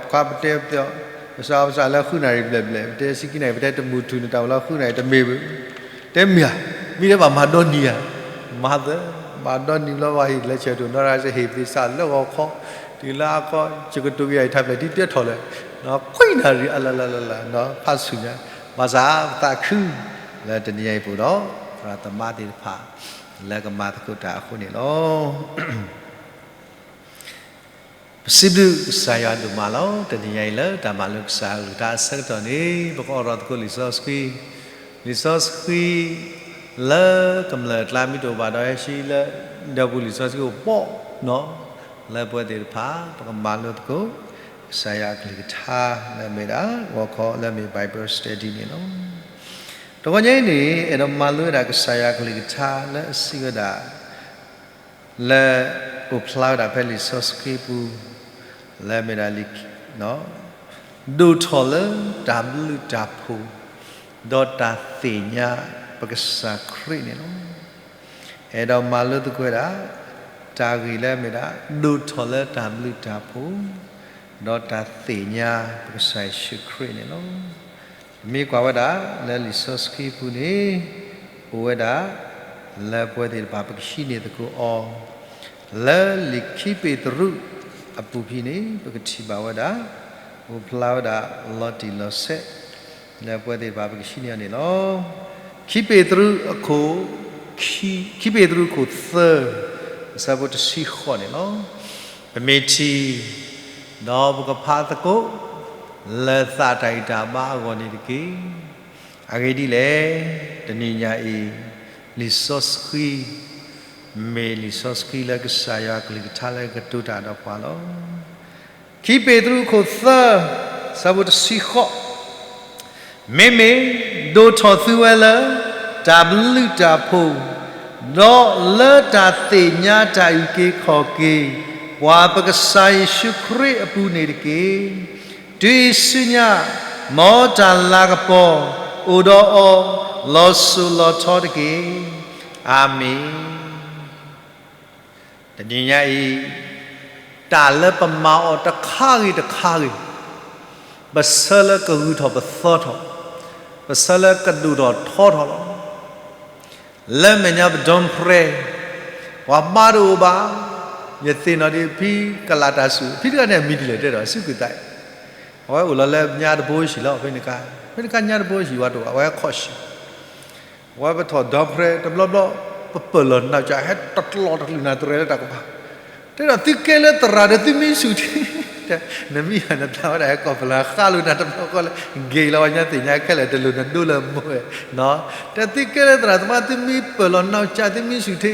ခွါပတဲပတဲအီၤ, ပစးပစးလၢဃုနၣ်ရံၣ်ဘျဲၣ်ဘျဲၣ်, ပတဲဆံခံနၣ်ရံၣ်, ပတဲတမုၢ်ထူၣ်န့ၣ် တၢ်အိၣ်လၢဃုနၣ်ရံၣ်တမ့ၢ်ဘၣ်, တဲမ့ၢ်ဧါ, မ့ၢ်တဲဘၣ်မၤဒီနံၤဧါ, မၤသၢ, မၤဒီနံၤလၢဝဲဟံၣ်လၢဆဲးထူၣ်နီၢ်ရၢ်စ့ၢ်ဟ့ၣ်သ့ၣ်စးလၢဂီၤခီ, တုၤလၢအခီ, ယကတိၤက့ၤယၤအံၤထါဖျဲၣ်ထံတဲထီၣ်လၢ, ခွံနၣ်ရံၣ်အလၢ်လၢ်လၢ်လၢ်, ဖးဆူညါ, ဘၣ်ဆၣ်ပသးခု, လၢတနံၤညါအံၤပူၤဒီး, သရၣ်သမါသ့ၣ်တဖၣ်, လၢကမၤသကိးတၢ်အဃိန့ၣ်လီၤ. ပစံးဘျုးကစၢ်ယွၤဒိၣ်မးလီၤ. တနံၤညါအံၤလၢတၢ်မၤလိကစၢ်အကလုၢ်ကထါအဆၢကတီၢ်န့ၣ် ပကအိးထီၣ်သကိးလံာ်စီဆှံ, လံာ်စီဆှံ လၢကမျၢၢ်အကျါမ့ၢ်တအိၣ်ဘၣ်ဒီးဟဲဆှံလၢ ဒီပုၢ်လံာ်စီဆှံအိၣ်ဘီၣ်နီၤ, လၢပဝဲသ့ၣ်တဖၣ် ပကမၤလိသကိး ကစၢ်ယွၤအကလုၢ်ကထါလၢအမ့ၢ်ဒၣ် ဂီၤခီလၢအမ့ၢ် Bible Study န့ၣ်လီၤ. တဂီၤညါအံၤန့ၣ် အဲၣ်ဒိးမၤလိဝဲဒၣ်ကစၢ်ယွၤအကလုၢ်ကထါလၢအစံးဝဲဒၣ် လၢအိၣ်ဖျါဝဲဒၣ်ဖဲလံာ်စီဆှံပူၤ, လၢအမ့ၢ်ဒၣ်လံာ်, ဒိၣ်ထီၣ်လၢတၢ်ဘျုးတၢ်ဖှိၣ်, ဒီးတၢ်သ့ၣ်ညါပကစၢ်ခရံာ်န့ၣ်လီၤ. အဲၣ်ဒိးမၤလိသကိးဝဲဒၣ် တၢ်ဂ့ၢ်လၢအမ့ၢ်ဒၣ် ဒိၣ်ထီၣ်လၢတၢ်ဘျုးတၢ်ဖှိၣ်, ဒီးတၢ်သ့ၣ်ညါပကစၢ်ယ့ၣ်ၡူးခရံာ်န့ၣ်လီၤ. ပမ့ၢ်ကွၢ်ဝဲဒၣ်လၢလံာ်စီဆှံပူၤန့ၣ်, အိၣ်ဝဲဒၣ် လၢပဝဲသ့ၣ်တဖၣ်ပကဟံးန့ၢ်သကိးအီၤ, လၢလံာ်ခံပ့းတရူးအပူၤဖဲန့ၣ် ပကထံၣ်ဘၣ်ဝဲဒၣ်, အိၣ်ဖျါဝဲဒၣ်လီၤတံၢ်လီၤဆဲး, လၢပဝဲသ့ၣ်တဖၣ်ပကဟံးန့ၢ်အီၤန့ၣ်လီၤ. ခံပ့းတရူးအခိၣ်, ခံပ့းတရူးအခိၣ်သၢ, အဆၢဖိတဆံဃိးန့ၣ်လီၤ. ပမ့ၢ်ထံၣ်, ဒီးပကဖးသကိး, လၢသးတၢ်ဂံၢ်တၢ်ဘါအဂီၢ်န့ၣ်တက့ၢ်. အဂ့ၢ်ဒ်လဲၣ်, တနံၤညါအံၤ, လံာ်စီဆှံ, မ့ၢ်လံာ်စီဆှံလၢကစၢ်ယွၤအကလုၢ်ကထါလၢကတိၤတၢ်ဒီးပှၤလီၤ. ခံပ့းတရူးအခိၣ်သၢ, အဆၢဖိတဆံဃိး, မ့မ့ၢ်ဒိၣ်ထီၣ်သုဝဲလၢ တၢ်ဘျုးတၢ်ဖှိၣ်, ဒီးလၢတၢ်သ့ၣ်ညါတၢ်အုၣ်က့ၤခီၣ်က့ၤ ပှၤပကစၢ်ယ့ၣ်ၡူးခရံာ်အပူၤန့ၣ်တက့ၢ်. တုၤအံၤဆူညါ, မ်တၢ်လၤကပီၤ အိၣ်ဒီးအီၤ လီၤစိၤလီၤထီတက့ၢ်. အၤမ့ၣ်. တနံၤညါအံၤ, တၢ်လၢပမၤအီၤတခါဂ့ၤတခါဂ့ၤ, ပဆၢလၢကဂုာ်ထီၣ်ပသီထီၣ်, ပဆၢလၢကဒိၣ်ထီၣ်ထီထီၣ်လီၤ. လၢမဲာ်ညါပ dumb prayer, ပှၤဘါတအိၣ်ဘၣ်, ယသ့ၣ်နီၣ်ဒံးဖံကလးတၢ်ဆူၣ်, ဖံတဂၤန့ၣ်အမံၤဒ်လဲၣ်တဲဒီး စူးကွံာ်သးအံၤ, အဝဲအိၣ်လီၤလၢညါတဘိဆံးလီၤ, ဖဲန့ၣ်ခါ, ဖဲန့ၣ်ခါညါတဘိဆံးဝဲတအိၣ်ဘၣ်, အဝဲခီၣ်ဆံး ဝဲပထီၣ် dumb prayer တဘျီဘျီ, ပပၢၢ်လီၤနီၢ်ကၠး ဟဲတကျီတကလုာ်နၤတရဲလၢတၢ်ကပၤ, တဲဒီးသုကဲလၢသရၣ်ဒီးသုမံဆူၣ်ထံ, နမံယၤနသးဝဲဒၣ်ဟဲကီၢ်ဖလၢဃါလိာ်နၤတဘျီဃီလၢ က့ၤလီၤဝဲညါသ့ၣ်ညါခဲလၢာ်တလိၣ်နဒိလၢမူဝဲ, တဲသုကဲလၢသရၣ်သမါသုမံပၢၢ်လီၤနီၢ်ကၠးသုမံဆူၣ်ထံ,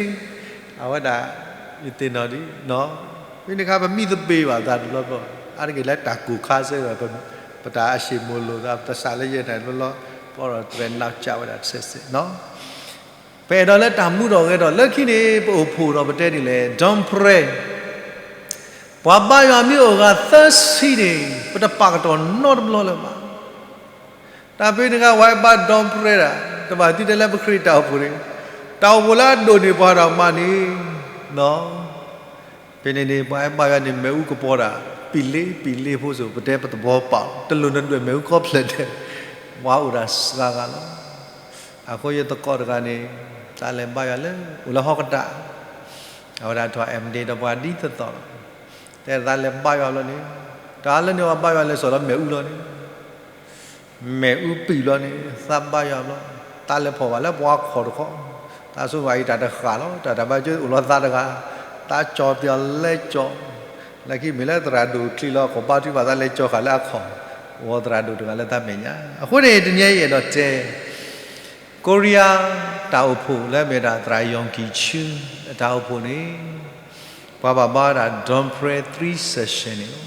အဝဲဒၣ်, ယသ့ၣ်နီၣ်ဒံး, ဖဲန့ၣ်ခါပမံသပ့ၤဘၣ်သးတဘျီဘျီ, အါတက့ၢ်လၢတၢ်ကိၢ်ခါစ့ၢ်ကီး, ပတၢ်အၢၣ်မိၣ်လိာ်သး ပတၢ်ဆၢလၢယဲၢ်နၤတဘျီဘျီ, ပအီၣ်ဒီးတရဲနီၢ်ကၠးဝဲဒၣ်တဆဲးဆဲး, ပအဲၣ်ဒိးလၢတၢ်မူထီၣ်ဂဲၤထီၣ်လၢခံန့ၣ် ပအိၣ်ဖှိၣ်ဒီးပတဲဒ်လဲၣ် dumb prayer, ပှၤဘါယွၤမ့ၢ်အိၣ်ဂၤသၢဆံန့ၣ် ပတပာ်ကတီၢ်နီတဘျီလၢၤဘၣ်. တၢ်ဖဲန့ၣ်ခါ ဝဲဘါ dumb prayer ဒၣ်, တဘၣ်သံတဲလၢပခရံာ်တၢ်အိၣ်ဖှိၣ်န့ၣ်, တၢ်အိၣ်ဖှိၣ်လၢအဒိၣ်န့ၢ်ပှၤဒီးမးန့ၣ်, ဖဲန့ၣ်န့ၣ် ပှၤဘါယွၤန့ၣ် မ့ၣ်အူကပီၤဒၣ်, ပံလ့ပံလ့ဖိစိၤ ပတဲပသဘီပာ်, တလိၣ်နဒွဲၣ်မ့ၣ်အူကီဖျၢၣ်ဒဲး, ပှၤအိၣ်ဒၣ်စှၤဂၤလီၤ. အဃိယသကိးတဂၤန့ၣ်, သးလဲၤဘါယွၤလၢ အိၣ်လၢဟီၣ်ကဒါ, အဝဲဒၣ်ထီၣ် M.Div ဒီးပှၤဒ်သိးသိးလီၤ. တဲသးလဲၤဘါယွၤဘျီန့ၣ်, တၢ်လၢန့ၣ်ပှၤဘါယွၤလဲၤစိာ်လၢမ့ၣ်အူလီၤန့ၣ် မ့ၣ်အူပံာ်လီၤန့ၣ် သးဘါယွၤဘျီ, သးလဲၤဖီၣ်ဘၣ်လၢပှၤခီၣ်တခီ, သးဆိဘၣ်အံၤတၢ်တဃၣ်လီၤ, တၢ်တၢ်ဘၣ်ကၢအိၣ်လီၤသးတဂၤ, သးကၠီပၠီလဲကၠီ, လၢခံမ့ၢ်လၢသရၣ်ဒိၣ်ချံလီၤ ခိၣ်ဘါထုကဖၣ်သးလဲၤကၠီဃာ်လၢအခီၣ်, အိၣ်သရၣ်ဒိၣ်တဂၤလၢသးမဲာ်ညါ, အဃိန့ၣ် တနံၤအံၤအဲၣ်ဒိးတဲ ကိရံယါတၢ်အိၣ်ဖှိၣ်လၢအမ့ၢ်ဒၣ်သရၣ်ယီၣ်ကံၣ်ဆူ အတၢ်အိၣ်ဖှိၣ်န့ၣ်, ပှၤဘၣ်ဘါဝဲဒၣ် dumb prayer three session န့ၣ်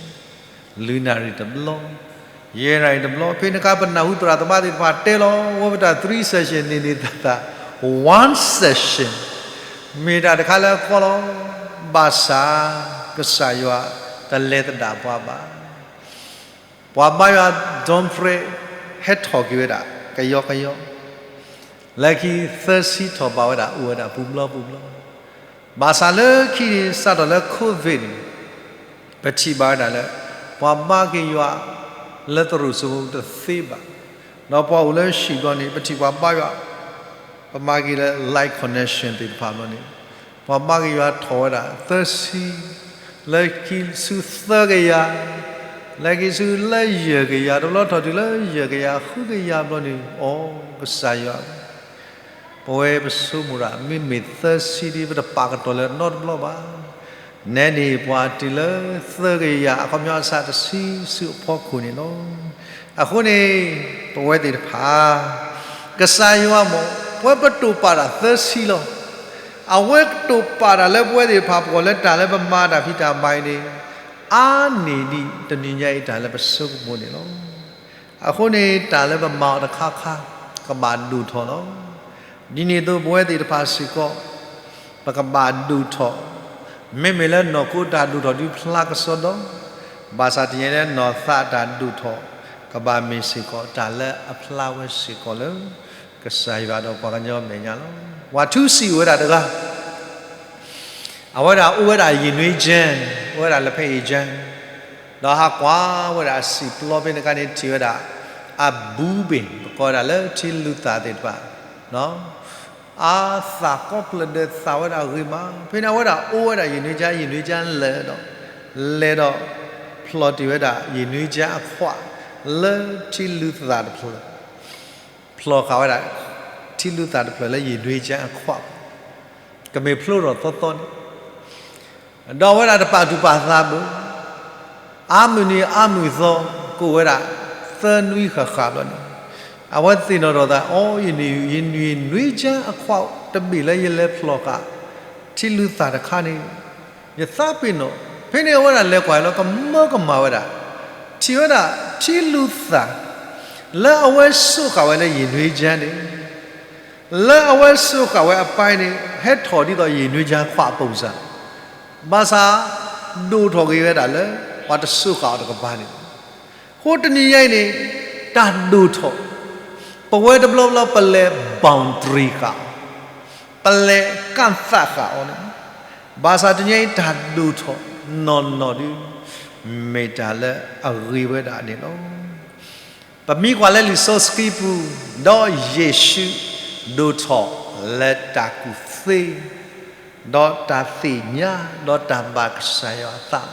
လီၤ. လွံၢ်နၣ်ရံၣ်တဘျီ, ယဲၢ်နၣ်ရံၣ်တဘျီ, ဖဲန့ၣ်ခါပနၢ်ဟူသရၣ်သမါသ့ၣ်တဖၣ်တဲလီၤဝဲပတၢ် three session န့ၣ်န့ၣ်သၢသၢ, one session မ့ၢ်တၢ်တခါလၢအကီလီၤ, ဘၣ်ဆၣ်ကစၢ်ယွၤတလဲၤသဒၣ်ပှၤဘၣ်. ပှၤဘါယွၤ dumb prayer ဟဲထီၣ်က့ၤဝဲဒၣ် ကယီကယီ, လၢခံသၢဆံထီၣ်ဘၣ်ဝဲဒၣ် အိၣ်ဝဲဒၣ်ပူၤဘျီပူၤဘျီ, ဘၣ်ဆၣ်လၢခံန့ၣ် စးထီၣ်လၢ COVID န့ၣ်, ပထံၣ်ဘၣ်ဝဲဒၣ်လၢ ပှၤဘါက့ၤယွၤလၢသရူးစုမူတသ့ဘၣ်. ဒီးပှၤအိၣ်လၢဟံၣ်ဘျီန့ၣ် ပထံၣ်ပှၤဘါယွၤ, ပမၤက့ၤလၢ live connection သ့ၣ်တဖၣ်ဘျီန့ၣ်, ပှၤဘါက့ၤယွၤထီၣ်ဝဲဒၣ်သၢဆံ, လၢခံဆူသၢကယၤ, လၢခံဆူလၢယဲၢ်ကယၤ, တဘျီထီၣ်တုၤလၢယဲၢ်ကယၤ ဃုကယၤဘျီန့ၣ်, အိ ကစၢ်ယွၤ ပဝဲပဆိကမိၣ်ဒၣ် မ့မ့ၢ်သၢဆံဒ် ပတပာ်ကတီၢ်လၢၤနီတဘျီဘၣ်. နဲန့ၣ်ပှၤတုၤလၢသၢကယၤ အခီပညီအဆၢတဆံဆူအဖီခိၣ်န့ၣ်လီၤ. အဃိန့ၣ် ပဝဲသ့ၣ်တဖၣ် ကစၢ်ယွၤမ့ၢ် ပဝဲပတိာ်ပာ်တၢ်သၢဆံလီၤ. အဝဲကတိာ်ပာ်တၢ်လၢပဝဲသ့ၣ်တဖၣ်ပဂီၢ်လၢတၢ်လၢပမၤတၢ်ဖံးတၢ်မၤအံၤန့ၣ် အါန့ၢ်ဒံးတနံၤညါအံၤတၢ်လၢပဆိကမိၣ်န့ၣ်လီၤ. အဃိန့ၣ် တၢ်လၢပမၤအီၤတခါခါ ကဘၣ်ဒိၣ်ထီၣ်လီၤ. ဒ်န့ၣ်အသိး ပဝဲသ့ၣ်တဖၣ်စ့ၢ်ကီး ပကဘၣ်ဒိၣ်ထီၣ်, မ့မ့ၢ်လၢနီၢ်ခိတၢ်ဒိၣ်ထီၣ်ဒုးဖျါကစီဒီ, ဘၣ်ဆၣ်တနံၤညါအံၤ နီၢ်သးတၢ်ဒိၣ်ထီၣ် ကဘၣ်မ့ၢ်စ့ၢ်ကီးတၢ်လၢအဖျါဝဲစ့ၢ်ကီးလၢ ကစၢ်ယွၤဒီးပှၤကညီအမဲာ်ညါလီၤ. ပှၤထူစံးအိၣ်ဝဲဒၣ်တဂၤ အဝဲဒၣ်အိၣ်ဝဲဒၣ် ရင်နွေးချမ်း, အိၣ်ဝဲဒၣ် လက်ဖက်ရည်ချမ်း, ဒီးဟးကွၢ်ဝဲဒၣ်အစံာ်ပျီဖဲန့ၣ်အခါန့ၣ် ထံၣ်ဝဲဒၣ် အဘူးပင်, ပကိးဝဲဒၣ်လၢထံလူၤသၣ်သ့ၣ်တဖၣ်, အသၣ်ကိးဖျၢၣ်ဒီးသၣ်ဝဲဒၣ်ဂ့ၤမး, ဖဲန့ၣ်အဝဲဒၣ်အိၣ်ဝဲဒၣ် ရင်နွေးချမ်း, ရင်နွေးချမ်း လၢာ်ဒီး, လဲၤဒီး ဖျိးတ့ၢ်ဝဲဒၣ် ရင်နွေးချမ်း အခွး လၢထံလူၤသၣ်တဖျၢၣ်, ဖျိးဃာ်ဝဲဒၣ် ထံလူၤသၣ်တဖျၢၣ်လၢ ရင်နွေးချမ်း အခွး, ကမ့ၢ်ဖျိထီၣ်သီသီန့ၣ်, ဒီးအဝဲဒၣ်တပာ်သူၣ်ပာ်သးဘၣ်, အါမုၢ်နံၤအါမုၢ်သီ ကအိၣ်ဝဲဒၣ် သၢနွံဃၣ်ဃၣ်ဘျီန့ၣ်, အဝဲသ့ၣ်နီၣ်ထီၣ်သး အိ ရင်နွေးချမ်း အခွးတဘ့ၣ်လၢယလဲၤဖျိးဃာ် ထံလူၤသၣ်တခါန့ၣ် ယသးပ့ၤနီၣ်, ဖဲန့ၣ်အဝဲဒၣ်လဲၤကွၢ်လီၤ ကမၢကမၣ်ဝဲဒၣ်, ထံၣ်ဝဲဒၣ် ထံလူၤသၣ် လၢအဝဲစိာ်ဃာ်ဝဲလၢ ရင်နွေးချမ်း န့ၣ်, လၢအဝဲစိာ်ဃာ်ဝဲအပိုင်းန့ၣ် ဟဲထီၣ်ဒ်သိး ရင်နွေးချမ်း ခွး အပုံစံ, ဘၣ်ဆၣ် ဒိၣ်ထီၣ်ဂ့ၤဝဲဒၣ်လၢ ပှၤတစိာ်ဃာ်အီၤတကပၤန့ၣ်, အဃိတနံၤညါအံၤန့ၣ် တၢ်ဒိၣ်ထီၣ်, ပဝဲတဘျီဘျီပလဲၤ boundary ဃာ်အီၤ, ပလဲၤကန့်သတ်ဃာ်အီၤန့ၣ်, ဘၣ်ဆၣ်တနံၤညါအံၤတၢ်ဒိၣ်ထီၣ်နီၢ်နီၢ်ဒုး မ့ၢ်တၢ်လၢအဂ့ၤဝဲဒၣ်န့ၣ်လီၤ. ပမ့ၢ်ကွၢ်လၢလံာ်စီဆှံပူၤ, ဒီးယ့ၣ်ၡူးဒိၣ်ထီၣ်လၢတၢ်ကူၣ်သ့, ဒီးတၢ်သ့ၣ်ညါ, ဒီးတၢ်ဘၣ်ကစၢ်ယွၤအသး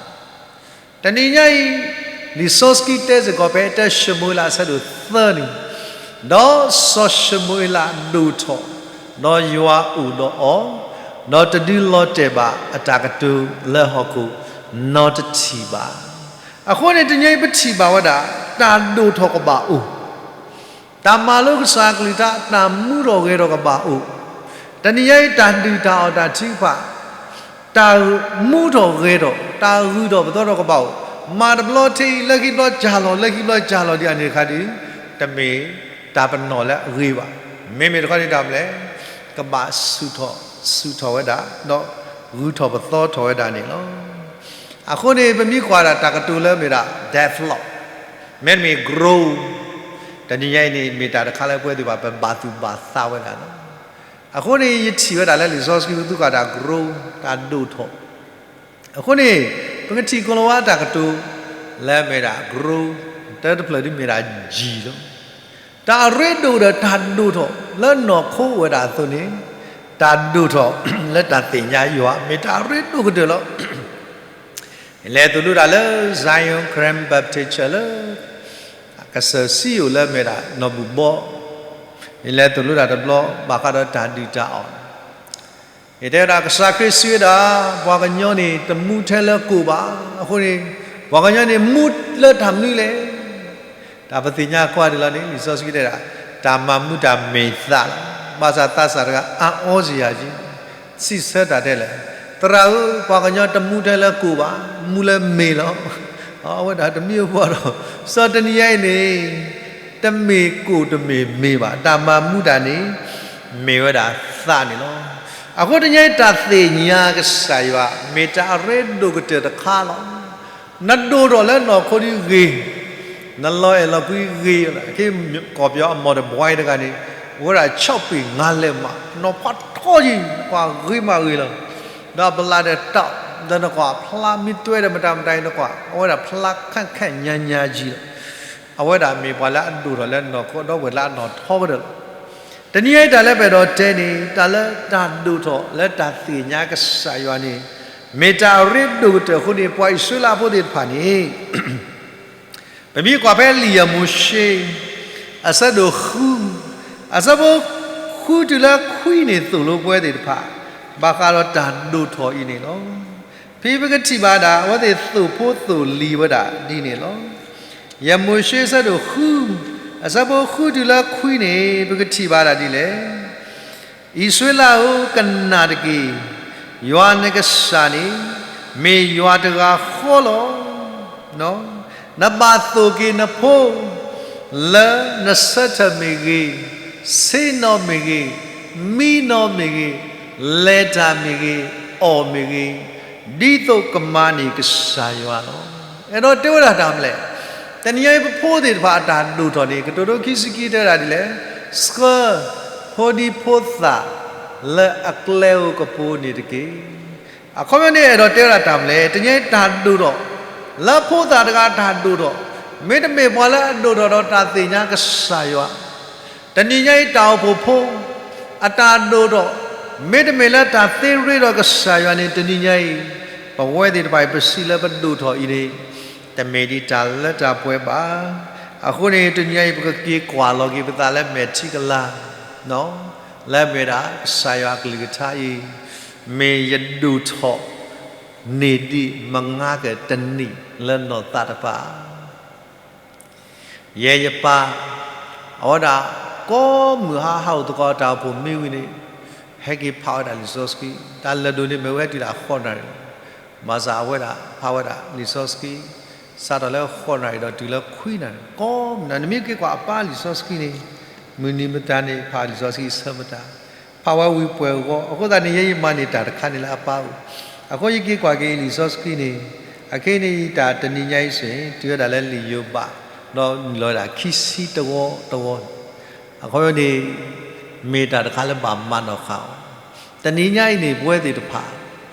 တနံၤညါအံၤ လံာ်စီဆှံတဲစ့ၢ်ကီးဖဲ တၢၡမူၤအ့လး အဆၢဒိၣ်သၢန့ၣ်, ဒီးစီၤၡမူၤအ့လးဒိၣ်ထီၣ်, ဒီးယွၤအိၣ်ဒီးအီၤ, ဒီးတဒုးလီၤတဲာ်ဘၣ်အတၢ်ကတိၤလၢဟီၣ်ခိၣ်နီတထံၣ်ဘၣ်. အဃိန့ၣ် တနံၤညါအံၤပထံၣ်ဘၣ်ဝဲဒၣ် တၢ်ဒိၣ်ထီၣ်ကဘၣ်အိၣ် တၢ်မၤလိကစၢ်အကလုၢ်ကထါ တၢ်မူထီၣ်ဂဲၤထီၣ်ကဘၣ်အိၣ်, တနံၤညါအံၤ တၢ်ဒုၣ်တၢ်အီၣ်တၢ်ထုကဖၣ်, တၢ်မူထီၣ်ဂဲၤထီၣ်, တၢ်ဂုၤထီၣ်ပသီထီၣ်ကဘၣ်အိၣ်, မၤတဘျီထဲအံၤ လၢခံဘျီကၢ်လီၤ, လၢခံဘျီကၢ်လီၤဒံး အန့ၣ်တခါဒုး တမ့ၢ်တၢ်ပနီၣ်လၢအဂ့ၤဘၣ်. မ့မ့ၢ်တခီန့ၣ်တၢ်မနုၤလဲၣ်, ကဘၣ်ဆူၣ်ထီၣ်, ဆူၣ်ထီၣ်ဝဲဒၣ်, ဒီးဂုၤထီၣ်ပသီထီၣ်ဝဲဒၣ်န့ၣ်လီၤ. အဃိန့ၣ် ပမ့ၢ်ကွၢ်ဒၣ်တၢ်ကတိၤလၢမ့ၢ်ဒၣ် develop, မ့တမ့ၢ် grow, တနံၤညါအံၤန့ၣ် မ့ၢ်တၢ်တခါလၢပဝဲသ့ၣ်တဖၣ် ပဘၣ်သူၣ်ဘၣ်သးဝဲဒၣ်လီၤ. အဃိန့ၣ် ယထံၣ်ဝဲဒၣ်လၢလံာ်စီဆှံပူၤ သူၣ်ကၢ်တၢ် grow, တၢ်ဒိၣ်ထီၣ်. အဃိန့ၣ် ပကထံၣ်ကိၤလၤဝါတၢ်ကတိၤ လၢမ့ၢ်ဒၣ် grow, တၢတဖျၢၣ်ဒ်မ့ၢ်ဒၣ် G လီၤ. တၢ်အရ့ဒိၣ်ဒီးတၢ်ဒိၣ်ထီၣ်လၢနီၢ်ခိအိၣ်ဝဲဒၣ်အသိးန့ၣ်, တၢ်ဒိၣ်ထီၣ်လၢတၢ်သ့ၣ်ညါယွၤ မ့ၢ်တၢ်အရ့ဒိၣ်ကတၢၢ်လီၤ. ယလဲၤသိၣ်လိတၢ်လၢ Zion Karen Baptist Church လၢ ကစၢၢ်စံယိၣ်လၢမ့ၢ်ဒၣ်နီၢ်ဘူၣ်ဘီ, ယလဲၤသိၣ်လိတၢ်တဘျီ ဘၣ်ဃးဒီးတၢ်ဒုၣ်တၢ်အီၣ်, ယတဲဝဲဒၣ် ကစၢ်ခရံာ်စံးဝဲဒၣ် ပှၤကညီန့ၣ် တမူထဲလၢကိၣ်ဘၣ်. အဃိန့ၣ် ပှၤကညီန့ၣ် မူလၢတၢ်မနုၤလဲၣ်. တၢ်ပသ့ၣ်ညါကွၢ်ဒ်လီၤန့ၣ် လံာ်စီဆှံတဲဒၣ် တၢ်မၤမူတၢ်မ့ၢ်သးလီၤ. ဘၣ်ဆၣ်သးစၢ်တဂၤ အါအီစယၤကံ, စံးဆၢတၢ်ဒဲးလဲၣ်, သရၣ်ဧၢ, ပှၤကညီတမူထဲလၢကိၣ်ဘၣ်, မူလၢမ့ၢ်လီၤ. အဝဲဒၣ်တမံၤအိၣ်ဘၣ်ဒီး စီၤတနံၤညါအံၤန့ၣ် တမ့ၢ်ကိၣ်တမ့ၢ်မ့ၢ်ဘၣ်, တၢ်မၤမူတၢ်န့ၣ် မ့ၢ်ဝဲဒၣ်သးန့ၣ်လီၤ. အဃိတနံၤညါအံၤ တၢ်သ့ၣ်ညါကစၢ်ယွၤ မ့ၢ်တၢ်အရ့ဒိၣ်ကတၢၢ်တခါလီၤ. နဒိၣ်ထီၣ်လၢနီၢ်ခိဒ်ဂ့ၤ, နလီၤအဲၣ်လီၤကွံဂ့ၤ, က့ၤကီၢ်ပယီၤအမီၢ်တဘှါတဂၤန့ၣ် အိၣ်ဝဲဒၣ်ဆီၣ်ပ့ၤငါလဲးမး, နီၢ်ဖးထီယံၤ, ပှၤဂ့ၤမးဂ့ၤလီၤ. ဒီးပလၢ်ဒီးတၢ် ဒီးနကွၢ်ဖျါမ့ၢ်တွဲဒီးမတၤမတၤအံၤနကွၢ်, အဝဲဒၣ်ဖျါခၣ်ခၣ်ညါညါကံလီၤ. အဝဲဒၣ်မ့ၢ်ပှၤလၢအဒိၣ်ထီၣ်လၢနီၢ်ခိဒီပုၢ်ဝဲၢ်လၢအနီၢ်ထီကတၢၢ်လီၤ. တနံၤအံၤတၢ်လၢပအဲၣ်ဒိးတဲန့ၣ် တၢ်လၢတၢ်ဒိၣ်ထီၣ်လၢတၢ်သ့ၣ်ညါကစၢ်ယွၤန့ၣ် မ့ၢ်တၢ်အရ့ဒိၣ်ကတၢၢ်အဃိန့ၣ် ပှၤအံၣ်စရ့လးဖိသ့ၣ်တဖၣ်န့ၣ် ပမ့ၢ်ကွၢ်ဖဲလံာ်ယၤမိၤၡ့ အဆၢဒိၣ်ဃု အဆၢဖိဃုတုၤလၢခွံန့ၣ် သိၣ်လိပဝဲသ့ၣ်တဖၣ် ဘၣ်ဃးဒီးတၢ်ဒိၣ်ထီၣ်အံၤန့ၣ်လီၤ. ဖဲပကထံၣ်ဘၣ်ဒၣ် အဝဲသ့ၣ်သိၣ်ဖိသိၣ်လံၤဝဲဒၣ်ဒ်န့ၣ်လီၤ. ယၤမိၤၡ့အဆၢဒိၣ်ဃု အဆၢဖိဃုတုၤလၢခွံန့ၣ် ပကထံၣ်ဘၣ်ဒၣ်ဒ်လဲၣ်. အံၣ်စရ့လးဧၢ, ကနၣ်တက့ၢ်. ယွၤနကစၢ်န့ၣ် မ့ၢ်ယွၤတဂၤဃီလီၤ. နဘၣ်သိၣ်က့ၤနဖိ လၢနဆၢထၢၣ်မ့ၢ်ဂ့ၤ, ဆ့ၣ်နီၤမ့ၢ်ဂ့ၤ, မံနီၤမ့ၢ်ဂ့ၤ, လဲၤတၢ်မ့ၢ်ဂ့ၤ, အီၣ်မ့ၢ်ဂ့ၤ, ဒ်သိးကမၤန့ၢ်ကစၢ်ယွၤလီၤ. အဲၣ်ဒိးတဲဝဲဒၣ်တၢ်မနုၤလဲၣ်. တနံၤညါအံၤပဖိသ့ၣ်တဖၣ်အတၢ်ဒိၣ်ထီၣ်န့ၣ် ကတိၤဒိခံဆံခံတဲဝဲဒၣ်ဒ်လဲၣ်. ဆှၢ ဖိဒံဖိသၣ် လၢအကျဲဧိၤကပူၤန့ၣ်တက့ၢ်. အခီပညီန့ၣ် အဲၣ်ဒိးတဲဝဲဒၣ်တၢ်မနုၤလဲၣ်. တနံၤညါအံၤတၢ်ဒိၣ်ထီၣ် လၢဖိသၣ်တဂၤတၢ်ဒိၣ်ထီၣ် မ့တမ့ၢ်ပှၤလၢအဒိၣ်ထီၣ်ဒီးတၢ်သ့ၣ်ညါကစၢ်ယွၤ တနံၤညါအံၤတၢ်အိၣ်ဖှိၣ်ဖိ အတၢ်ဒိၣ်ထီၣ် မ့တမ့ၢ်လၢတၢ်သ့ရ့ဒီးကစၢ်ယွၤန့ၣ် တနံၤညါအံၤ ပဝဲသ့ၣ်တဖၣ်အံၤ ပစံးလၢပဒိၣ်ထီၣ်အံၤန့ၣ် တမ့ၢ်ဒ်တၢ်လၢတၢ်ပှဲၤဘၣ်. အဃိန့ၣ် တနံၤညါအံၤ ပကက့ၤကွၢ်လီၤက့ၤပသးလၢမဲာ်ထံကလၤ လၢအမ့ၢ်ဒၣ်ကစၢ်ယွၤအကလုၢ်ကထါအံၤ မ့ၢ်ယဒိၣ်ထီၣ်န့ၢ်ဒံးမငါကတနံၣ်လၢနီၢ်သးတဖၣ် ယဲယပၢ် အဝဲဒၣ် ကိးမုၢ်ဟါဟးအိၣ်သကိးတၢ်အိၣ်ဖှိၣ်မ့ၢ်ဝံၤန့ၣ် ဟဲက့ၤဖးဝဲဒၣ်လံာ်စီဆှံ, တၢ်လၢာ်ဒိၣ်န့ၣ်မ့ၢ်ဝဲတုၤဒၣ်ဃိးနၣ်ရံၣ်, ဘၣ်ဆၣ်အဝဲဒၣ်ဖးဝဲဒၣ်လံာ်စီဆှံ စးထီၣ်လၢဃိးနၣ်ရံၣ်ဒီးတုၤလၢခွံနၣ်ရံၣ်, ကိးမုၢ်နၤ နမ့ၢ်က့ၤကွၢ်အပၢ်လံာ်စီဆှံန့ၣ် မုၢ်နံၤမတၤန့ၣ် ဖးလံာ်စီဆှံအဆၢမတၤ ဖးဝဲဝံၤပှဲၤဂီၢ်, အဃိသတးန့ၣ် ယဲယမၤန့ၢ်တၢ်တခါန့ၣ်လၢအပၢ်အိၣ်, အဃိယက့ၤကွၢ်က့ၤလံာ်စီဆှံန့ၣ်, အခဲအံၤန့ၣ် ယတၢ်တနံၤညါအံၤစ့ၢ် တုၤဝဲဒၣ်လၢလံာ်ယိၤဘး, ဒီးနုာ်လီၤဝဲဒၣ်ခံဆံတဝီတဝီန့ၣ်, အခီပညီန့ၣ် မ့ၢ်တၢ်တခါလၢဘၣ်မၤနီၣ်ဃာ်အီၤ, တနံၤညါအံၤန့ၣ် ပဝဲသ့ၣ်တဖၣ်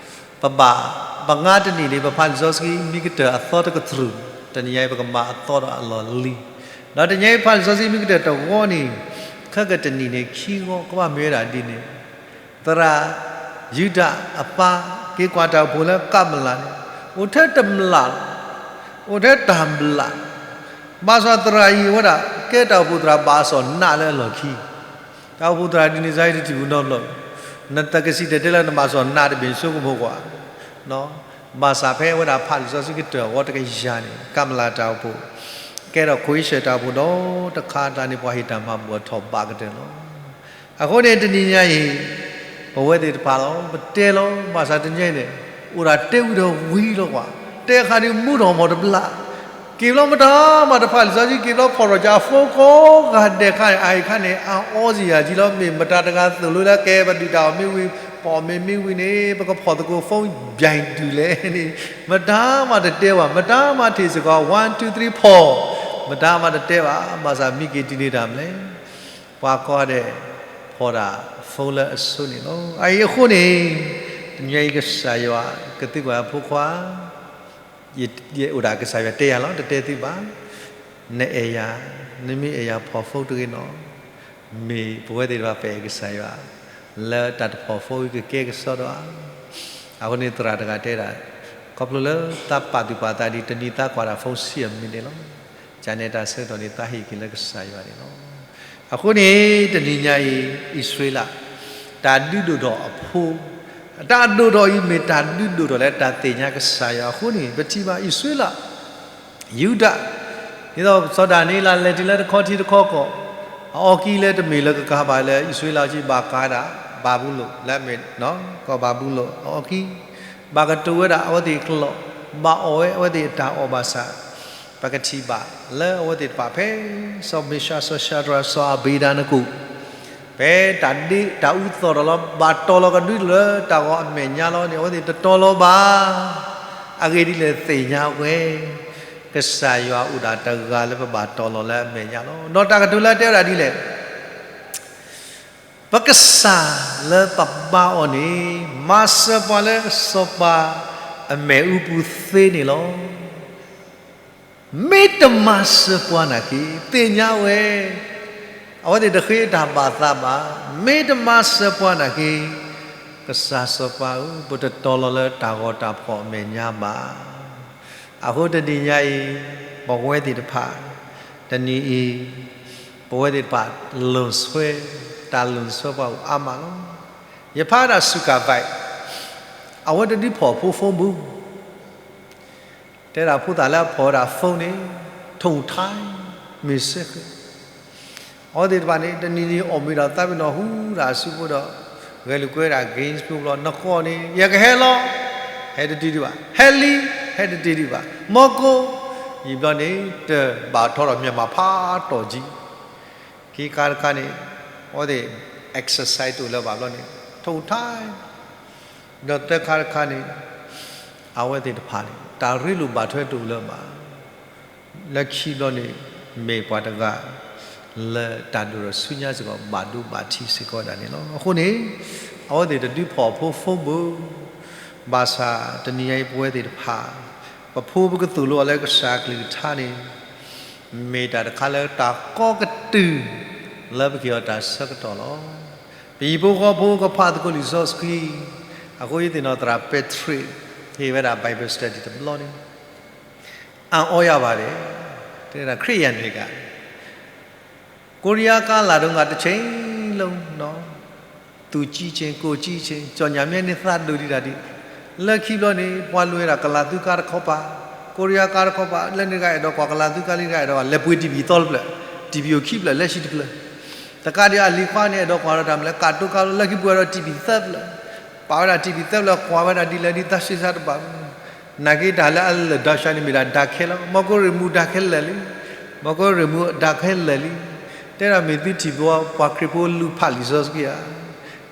ပဘၣ် ပငါတနံၣ်န့ၣ် ပဖးလံာ်စီဆှံမ့ၢ်ကတၢၢ်အသီတကတြူၢ်, တနံၤညါအံၤ ပကမၤအသီဒီးအလီၢ်လံၤ, ဒီးတနံၤညါအံၤ ဖးလံာ်စီဆှံမ့ၢ်ကတၢၢ်တဝီန့ၣ်, ခဲကတနံၣ်န့ၣ် ခံဂီၢ် ကဘၣ်မ့ၢ်ဝဲဒၣ်ဒ်န့ၣ်, သရၣ်ယူဒၤအပၢ် က့ၤကွၢ်တၢ်အိၣ်ဖှိၣ်လၢကၤမလးန့ၣ်, အိၣ်ထဲတမျၢ်လီၤ, အိၣ်ထဲတမျၢ်, ဘၣ်ဆၣ်သရၣ်အံၤဝဲဒၣ် ကဲတၢ်အိၣ်ဖှိၣ်သရၣ်ဘၣ်အစီၣ်နးလၢအလီၢ်ခံ တၢ်အိၣ်ဖှိၣ်သရၣ်ဒ်န့ၣ် စါယတထံၣ်ပူၤနီတဘျီ, နတကစံၣ်တဲၤတဲလၢနဘၣ်စီၣ်နးတဘ့ၣ်ဆိကမိၣ်ကွၢ်, ဘၣ်ဆၣ်ဖဲအဝဲဒၣ်ဖးလံာ်စီဆှံကတၢၢ်အဝီတကယၤန့ၣ် ကၤမလးတၢ်အိၣ်ဖှိၣ်, ကဲထီၣ်ခိၣ်အ့ရှၢၣ်တၢ်အိၣ်ဖှိၣ်ဒီးတခါတၢ်န့ၣ် ပှၤဟ့ၣ်တၢ်မၤဘူၣ်အထီၣ်ဘးကတၢၢ်လီၤ. အဃိန့ၣ်တနံၤညါအံၤ ပဝဲသ့ၣ်တဖၣ်လီၤ ပတဲလီၤ ဘၣ်ဆၣ်တနံၤညါအံၤန့ၣ် အိၣ်ဒၣ်တဲဝံၤဒီးဝံၤလီၤကွၢ်, တဲအခါဒုးမူထီၣ်မီၢ်တဘျီ က့ၤဘျီမတၤမးတဖးလံာ်စီဆှံ က့ၤဘျီဖီၣ်ထီၣ်က့ၤအ phone ကိးဂၤဒဲးခါန့ၣ် အအံၤခါန့ၣ် အအီစံယၤကံလီၤ မ့ၢ်မတၤတဂၤသိၣ်လိလၢကဲပဒုၣ်တၢ်အီၣ်မ့ၢ်ဝံၤ ပအီၣ်မ့ၢ်မ့ၢ်ဝံၤန့ၣ် ပကဖီၣ်သကိး phone ဘၣ်ဒုးလဲၣ်န့ၣ် မတၤမးတတဲဘၣ် မတၤမးထံၣ်စ့ၢ်ကီး one two three four မတၤမးတတဲဘၣ် ဘၣ်ဆၣ်မ့ၢ်က့ၤတုၤန့ၣ်တၢ်မနုၤလဲၣ် ပှၤကိးဂၤဒဲး ဖီၣ်ဒၣ် phone လၢအဆိန့ၣ်လီၤ. အအံၤအဃိန့ၣ် တနံၤညါအံၤကစၢ်ယွၤကသံကွၢ်အဖိခွါ ယအိၣ်ဒၣ်ကစၢ်ယွၤတဲယၤလီၤ တတဲသုဘၣ်, နအဲၣ်ယၤ, နမ့ၢ်အဲၣ်ယၤဖီၣ် phone တဂ့ၤနီၤ, မ့ၢ်ပဝဲသ့ၣ်တဖၣ်ပအဲၣ်ကစၢ်ယွၤ, လၢတၢ်တဖီၣ် phone အံၤကကဲကစီဒီဧါ. အဃိန့ၣ် သရၣ်တဂၤတဲဒၣ်, ခီဖျိလၢသးပာ်သူၣ်ပာ်သးဒ်တနံၤသးကွၢ်တၢ် phone ဆံအမံးနံးန့ၣ်လီၤ. ကန့ၣ်တၢ်ဆၢကတီၢ်န့ၣ် သးဟ့ၣ်က့ၤလၢကစၢ်ယွၤန့ၣ်လီၤ. အဃိန့ၣ် တနံၤညါအံၤ အံၣ်စရ့လး တၢ်ဒုးဒိၣ်ထီၣ်အဖိ, တၢ်ဒိၣ်ထီၣ်အံၤမ့ၢ်တၢ်ဒုးဒိၣ်ထီၣ်လၢတၢ်သ့ၣ်ညါကစၢ်ယွၤအဃိန့ၣ် ပထံၣ်ဘၣ်အံၣ်စရ့လး ယူဒၤ, ဒ်သိးစီၤဒၤနံးယ့လးလဲၤတုၤလၢတခီထံတခီကီၢ်, အအီၣ်ကံလၢတမ့ၢ်လၢကကၤဘၣ်လၢအံၣ်စရ့လးအီၤကံ ဘၣ်ကၤဒၣ်ဘၤဘူလိၣ် လၢအမ့ၢ်ကီၢ်ဘၤဘူလိၣ် အအီၣ်ကံ, ဘၣ်ကတိၤဝဲဒၣ်အဝဲသ့ၣ်အကျိာ်, ဘၣ်အီၣ်ဝဲအဝဲသ့ၣ်အတၢ်အီၣ်ဘၣ်ဆၣ်, ပကထံၣ်ဘၣ်လၢအဝဲသ့ၣ်တဖၣ်ဖဲ စီၤမ့ၡး စီၤၡၤဒြး စီၤအဘ့းနကိၣ် ဖဲတၢ်ဒ့တၢ်အူသီၣ်ထီၣ်လီၤ ဘၣ်တီၤလီၤကဒုလၢတၢ်ဂီၤအမဲာ်ညါလီၤန့ၣ် အဝဲသ့ၣ်တတီၤလီၤဘၣ်. အဂ့ၢ်ဒ်လဲၣ်သ့ၣ်ညါဝဲ, ကစၢ်ယွၤအိၣ်ဒၣ်တဂၤလၢပဘၣ်တီၤလီၤလၢအမဲာ်ညါလီၤ. ဒီးတၢ်ကတိၤလၢတဲဝဲဒၣ်ဒ်လဲၣ် ပကစၢ်လၢပဘါအီၤန့ၣ် မၤစၢၤပှၤလၢစီၤပၤ အမဲာ်အူပူၤသ့န့ၣ်လီၤ. မ့ၢ်တမၤစၢၤပှၤနာ်က့ သ့ၣ်ညါဝဲ, အဝဲသ့ၣ်တဃ့တၢ်ဘၣ်သးဘၣ်. မ့ၢ်တမၤစၢၤပှၤနာ်က့, ကစၢ်စီၤပၤဧၢ, ပတတီၤလီၤလၢတၢ်ဂီၤတၢ်ဖှီၣ်အမဲာ်ညါဘၣ်. အဃိတနံၤညါအံၤ, ပဝဲသ့ၣ်တဖၣ်, တနံၤအံၤ, ပဝဲသ့ၣ်တဖၣ် လီၤဆှဲ, တၢ်လီၤဆှဲပှၤအိၣ်အါမးလီၤ. ယဖးဒၣ်စူၤကၤဘၣ်, အဝဲတဒုးဖီၣ်အဖိ phone ဘု, တဲဒၣ်ဖိသၣ်လၢအဖီၣ်ဝဲဒၣ် phone န့ၣ်, ထိၣ်ထါ, မ့ၢ်စဲဃဲ, အဝဲသ့ၣ်တဖၣ်န့ၣ် တနံၤနံၤအီၣ်မ့ၤဒီး သးပ့ၤနီၣ်ဟူဒၣ်အစုဖိဒီး, ဂဲၤလိာ်ကွဲဒၣ် games ဖိဘျီ နဃီန့ၣ် ယကဟဲလီၤ, ဟဲတတုၤဒံးဘၣ်, ဟဲလံ, ဟဲတတုၤဒံးဘၣ်, မီကိ, ယံာ်ဘျီန့ၣ် တဘၣ်ထီထီၣ် မြန်မာဖးတီၢ်ကံ, ခံခါတခါန့ၣ်, အဝဲသ့ၣ် exercise တအိၣ်လၢၤဘၣ်ဘျီန့ၣ်, ထိၣ်ထါ ဒီးသၢခါတခါန့ၣ်, အဝဲသ့ၣ်တဖၣ်န့ၣ် တၢ်ရ့လိာ်ဘၣ်ထွဲတအိၣ်လၢၤဘၣ်. လၢခံဘျီန့ၣ်, မ့ၢ်ပှၤတဂၤ လၢတၢ်ဒိၣ်ထီၣ်ဆူညါစ့ၢ်ကီး ဘၣ်ဒိဘၣ်ထံးစ့ၢ်ကီးဝဲဒၣ်န့ၣ်လီၤ. အဃိန့ၣ်, အဝဲသ့ၣ်တဒုးဖီၣ်အဖိ phone ဘု, ဘၣ်ဆၣ်တနံၤညါအံၤပဝဲသ့ၣ်တဖၣ်, ပဖိပကသိၣ်လိအီၤလၢကစၢ်အကလုၢ်ကထါန့ၣ် မ့ၢ်တၢ်တခါလၢတၢ်ကီကတုၢ် လၢပကဟ့ၣ်အီၤတၢ်ဆၢကတီၢ်လီၤ. ပဟံၣ်ဖိဃီဖိကဖးသကိးလံာ်စီဆှံ, အဃိယသ့ၣ်နီၣ်သရၣ်ပဲတရ့း ဟ့ၣ်ဝဲဒၣ် Bible study တဘျီန့ၣ်, အအီယၤဘၣ်ဒဲး, တဲဒၣ်ခရံာ်ယၤန့ၣ်က ကိုရီးယားကလာ်တုန်းက တစ်ချိန်လုံး နော်, သူကြီးခြင်း ကိုယ်ကြီးခြင်း ကြော်ငြာမ့ၢ်န့ၢ်သးဒိၣ်ဒံးတၢ်ဒ်, လၢခံဘျီန့ၣ် ပှၤလူၤဝဲဒၣ်ကလၤသူကါတခီပၤ, ကိုရီးယားကါတခီပၤ လၢန့ၣ်တဂၤအဲၣ်ဒိးကွၢ်ကလၤသူကါ လၢန့ၣ်တဂၤအဲၣ်ဒိးကွၢ် လဲၤပှ့ၤ TV သီတဖျၢၣ်, TV အိၣ်ခံဖျၢၣ် လၢဆံတဖျၢၣ်, တကးဒံးအလံၤခွါန့ၣ် အဲၣ်ဒိးကွၢ်ဒီးတၢ်မနုၤလဲၣ် ကၣ်တိကါလိ လၢခံပှ့ၤဒီး TV သၢဖျၢၣ်, ပာ်ဝဲဒၣ် TV သၢဖျၢၣ် ကွၢ်ဝဲဒၣ်ဒ်လဲၣ်ဒ်သးဆံးစၢ်တဘၣ် နာ်က့တၢ်လၢအလၢာ်ဒီးစှၤန့ၣ်မ့ၢ်ဒၣ်ဒါခဲလီၤ. မ်ကီၢ်ရ့ၣ်မူဒါခဲလၢာ်လံ, မ်ကီၢ်ရ့ၣ်မူဒါခဲလၢာ်လံ. တဲဒၣ်မ့ၢ်သုထံၣ်ဘၣ် ပှၤခရံာ်ဖိလူၤဖးလံာ်စီဆှံဧါ.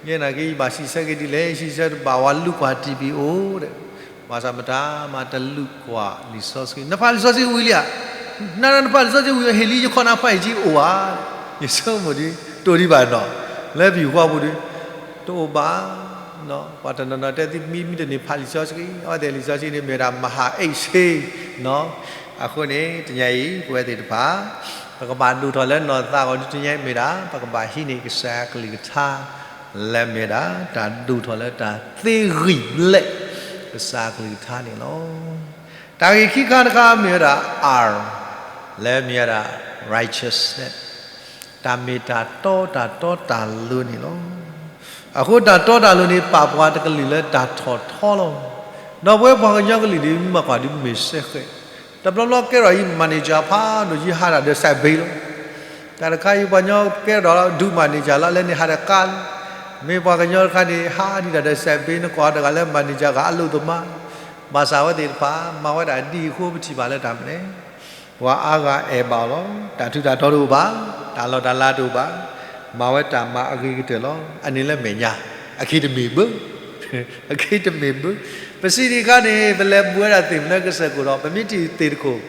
ယဲနာ်က့ ယဘၣ်စံးဆၢက့ၤဒ်လဲၣ်, စံးဆၢတဘၣ် ဝဲလူၤကွၢ် TV အိၣ်ဒီး, ဘၣ်ဆၣ်မတၤမးတလူၤကွၢ်လံာ်စီဆှံ, နဖးလံာ်စီဆှံဝံၤလံဧါ, နနဖးလံာ်စီဆှံဝံၤ ဟ့ၣ်လံယခီၣ်နဖးအံၤကံအိၣ်ဧါ. ယဆိကမိၣ်ဒီး တိၢ်ဒံးဘၣ်နီၤ, လၢပဟံၣ်ဃီပူၤဒီး တအိၣ်ဘၣ် ပှၤတနီၤနီၤတဲသုမံမံတန့ၢ်ဖးလံာ်စီဆှံ, အဝဲသ့ၣ်လံာ်စီဆှံန့ၣ်မ့ၢ်ဒၣ် မဟာ အ့ၣ်စ့နီၤ. အဃိန့ၣ် တနံၤအံၤ ပဝဲသ့ၣ်တဖၣ် ပကဘၣ်ဒိၣ်ထီၣ်လၢနီၢ်သးဂီၢ်ဒ်တနံၤအံၤမ့ၢ်ဒၣ် ပကဘၣ်ဟံးန့ၢ်ကစၢ်အကလုၢ်ကထါ လၢမ့ၢ်ဒၣ် တၢ်ဒိၣ်ထီၣ်လၢတၢ်သ့ဂံၢ်ဘျဲၣ် ကစၢ်အကလုၢ်ကထါန့ၣ်လီၤ. တၢ်ဂ့ၢ်ခံခါတခါမ့ၢ်ဝဲဒၣ် R လၢမ့ၢ်ဝဲဒၣ် righteousness တၢ်မ့ၢ်တၢ်တီတၢ်တီတၢ်လိၤန့ၣ်လီၤ. အဃိတၢ်တီတၢ်လိၤန့ၣ် ပာ်ပှၤတကလုာ်လၢတၢ်ထီၣ်ထီလီၤ. ဒီးပဝဲပှၤကညီကလုာ်န့ၣ် မ့ၢ်ကွၢ်ဒ်မ့ၢ်စဲဃဲ, တဘျီဘျီကဲထီၣ်အံၤ manager ဖးဒိၣ်ယံၤဟးတၢ်ဒီး စဲးဘ့လီၤ. တၢ်တခါအံၤပှၤကညီကဲထီၣ်ဒုး manager လီၤ လၢန့ၣ်ဟးဒီးကါလီၤ. မ့ၢ်ပှၤကညီတခါန့ၣ် ဟးဒံးတၢ်ဒီး စဲးဘ့ နကွၢ်တဂၤလၢ manager ဂၤအလိၣ်သမါ, ဘၣ်ဆၣ်အဝဲသ့ၣ်တဖၣ် မၤဝဲဒၣ်ဒ်အဃိပထံၣ်ဘၣ်လၢတၢ်မနုၤလဲၣ် ပှၤအါဂၤအဲၣ်ဘၣ်အီၤလီၤ. တၢ်ထူးတၢ်တီတအိၣ်ဘၣ်, တၢ်လီၢ်တၢ်လၤတအိၣ်ဘၣ်, မၤဝဲတၢ်မၤအဂ့ၤကတၢၢ်လီၤ. အန့ၣ်လၢမဲာ်ညါ, အခံတမ့ၢ်ဘၣ်, အခံတမ့ၢ်ဘၣ်. ပစံးဒံးအခါန့ၣ် ပလဲၤဘူးဝဲဒၣ်သ့ၣ်မနုၤကစၢၢ်ခိၣ်ဒီး ပမ့ၢ်ထံၣ်သ့ၣ်တခိၣ်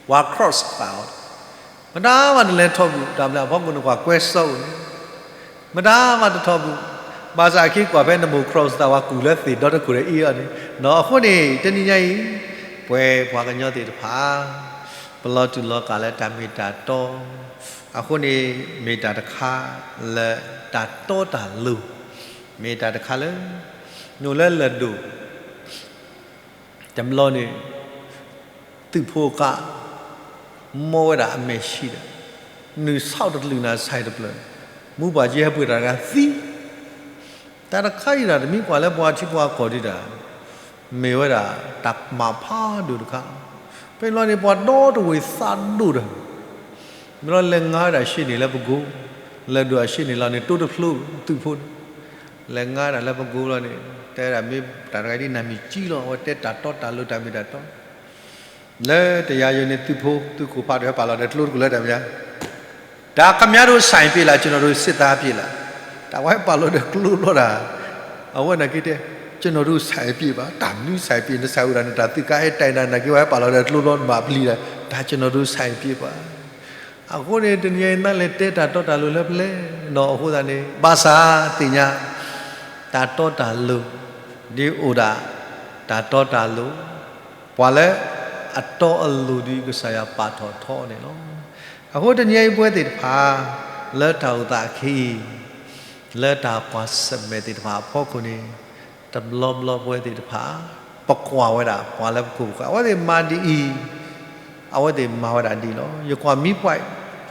ပှၤ cross သးအီၤ, မတၤမးတလဲၤထီၣ်ဘူး, တၢ်မနုၤလဲၣ် အဖီခိၣ်န့ၣ်ကွၢ်ကွဲစီအိၣ်န့ၣ် မတၤမးတထီၣ်ဘူး, ဘၣ်ဆၣ်အခံကွၢ်ဖဲနမိၢ် cross သးဝဲကူၣ်လၢသ့ၣ်ဒီတခိၣ်ဒီးအ့ၣ်အီၤန့ၣ်, အဃိန့ၣ် တနံၤညါအံၤ ပဝဲပှၤကညီသ့ၣ်တဖၣ် ပလီၤတူာ်လီၤကာ်လၢတၢ်မ့ၢ်တၢ်တီ, အဃိန့ၣ် မ့ၢ်တၢ်တခါလၢတၢ်တီတၢ်လိၤ, မ့ၢ်တၢ်တခါလၢ နအိၣ်လၢလၢၢ်ဒိၣ် တဘျီန့ၣ် သုးဖိအကါ မီဝဲဒၣ်အမဲာ်ဆံးဒီး နုာ်ဆီၣ်တကလုာ်နၤ ဆိုင်တဖျၢၣ်, မူပှၢ်က့ဟဲပှ့ၤတၢ်တဂၤသံ, တၢ်တခါအံၤဒၣ် တမ့ၢ်ကွၢ်လၢပှၤထံပှၤကီၢ်ဒံးတၢ်, မ့ၢ်ဝဲဒၣ်တၢ်မၤဖးဒိၣ်တခါ, ဖဲလီၤန့ၣ်ပှၤဒီတဝ့ၤသးဒိၣ်တၢ်, မ့ၢ်လီၤလဲၤငါဝဲဒၣ်ရှ့ၣ်န့ၣ်လၢပကိ, လၢၢ်ဒိၣ်အရှ့ၣ်န့ၣ်လီၤန့ၣ် တိတဖျိသုးဖိန့ၣ် လဲၤငါဒၣ်လၢပကိလီၤန့ၣ် တဲဒၣ်မ့ၢ်တၢ်တဂၤဒ်နမံၤကံလီၤ အဝဲတဲတၢ်တီတၢ်လိၤတၢ်မ့ၢ်တၢ်တီ, လၢတယၤယိၤန့ၣ် သုးဖိသုးခိၣ်ဖးဒိၣ်ဟဲပာ်လီၤဒီးကျိတကလုာ်လၢတၢ်မ့ၢ်ညါ, ဒါခင်ဗျားတို့ ဆိုင်ပြေးလား, ကျွန်တော်တို့ စစ်သားပြေးလား, တၢ်ဝဲဟဲပာ်လီၤဒီးကျိဘျီဒၣ်, အဝဲနာ်က့တဲ ကျွန်တော်တို့ ဆိုင်ပြေးပါ, တၢ်မနုၤ ဆိုင်ပြေး, န ဆိုင် အိၣ်ဒၣ်န့ၣ် တၢ်သုးကါအဲၣ်တဲာ်နၤ နာ်က့ဝဲဟဲပာ်လီၤဒီးကျိဘျီနမၤပျံၤဒီး ဒါကျွန်တော်တို့ ဆိုင်ပြေးပါ အဃိန့ၣ် တနံၤအံၤနလဲၤတဲတၢ်တီတၢ်လိၤလၢပျဲၢ်နီၤ အဃိသတးန့ၣ် ဘၣ်ဆၣ်သ့ၣ်ညါ တၢ်တီတၢ်လိၤ ဒ်အိၣ်ဒၣ်တၢ် တၢ်တီတၢ်လိၤ, ပှၤလၢအတီအလိၤဒ်ကစၢ်ယွၤပာ်ထီၣ်ထီန့ၣ်လီၤ. အဃိတနံၤအံၤပဝဲသ့ၣ်တဖၣ် လၢတၢ်အိၣ်သးအခံအံၤ, လၢတၢ်ကွၢ်ဆၢၣ်မဲာ်သ့ၣ်တဖၣ်အဖီခိၣ်န့ၣ်, တဘျီဘျီပဝဲသ့ၣ်တဖၣ် ပကွၢ်ဝဲဒၣ်ပှၤလၢပခိၣ်ပဃၢၤ အဝဲသ့ၣ်မၤဒ်အံၤ, အဝဲသ့ၣ်မၤဝဲဒၣ်ဒ်အံၤလီၤ. ယကွၢ်မံပှဲၤ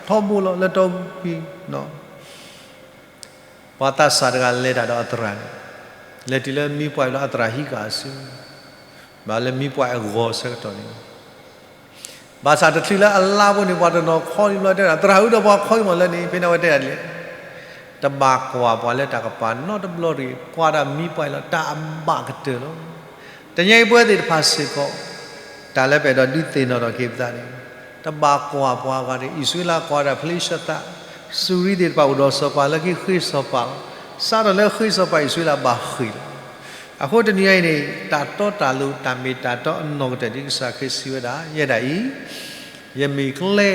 ထီဘိလီၤ လၢတီပံၤ ပှၤသးစၢ်တဂၤလဲၤတၢ်ဒီးအသရၣ်န့ၣ်, လဲၤတုၤလၢမံပှဲၤလၢအသရၣ်ဟံးဃာ်အစု, ဘၣ်လၢမံပှဲၤအဂီၤဆၢကတီၢ်န့ၣ်, ဘၣ်ဆၣ်တချုးလၢအလါဖိန့ၣ် ပှၤတနီၤခီလံဘျီတဲဒၣ် သရၣ်ဧၢ ဒီးပှၤခီအံၤမးလၢန့ၣ် ဖဲန့ၣ်အဝဲတဲဒၣ်ဒ်လဲၣ်, တဘၣ်ကွၢ်ပှၤလၢတၢ်ကပၤနီတဘျီတဂ့ၤ, ကွၢ်တၢ်မံပှဲၤလီၤ တၢ်အဘၣ်ကတၢၢ်လီၤ. တနံၤအံၤပဝဲသ့ၣ်တဖၣ်စ့ၢ်ကီး, တၢ်လၢပအဲၣ်ဒိးဒုးသ့ၣ်နီၣ်ထီၣ်က့ၤပသးန့ၣ်, တဘၣ်ကွၢ်ပှၤဂၤန့ၣ် အံၣ်စရ့လးကွၢ်ဒၣ်ဖလ့ၡသး, စူၤရံသ့ၣ်တဖၣ်အိၣ်ဒီးစီၤပၤလၢခံဃ့စီၤပၤလီၤ. စးထီၣ်လၢဃ့စီၤပၤအံၣ်စရ့လးဘၣ်ဃ့ၢ်လီၤ. အဃိတနံၤအံၤန့ၣ် တၢ်တီတၢ်လိၤ တၢ်မ့ၢ်တၢ်တီအနီၢ်ကတၢၢ်ဒ်ကစၢ်ခရံာ်စံးဝဲဒၣ် ယဲဒၣ်အံၤ, ယမ့ၢ်ကျဲ,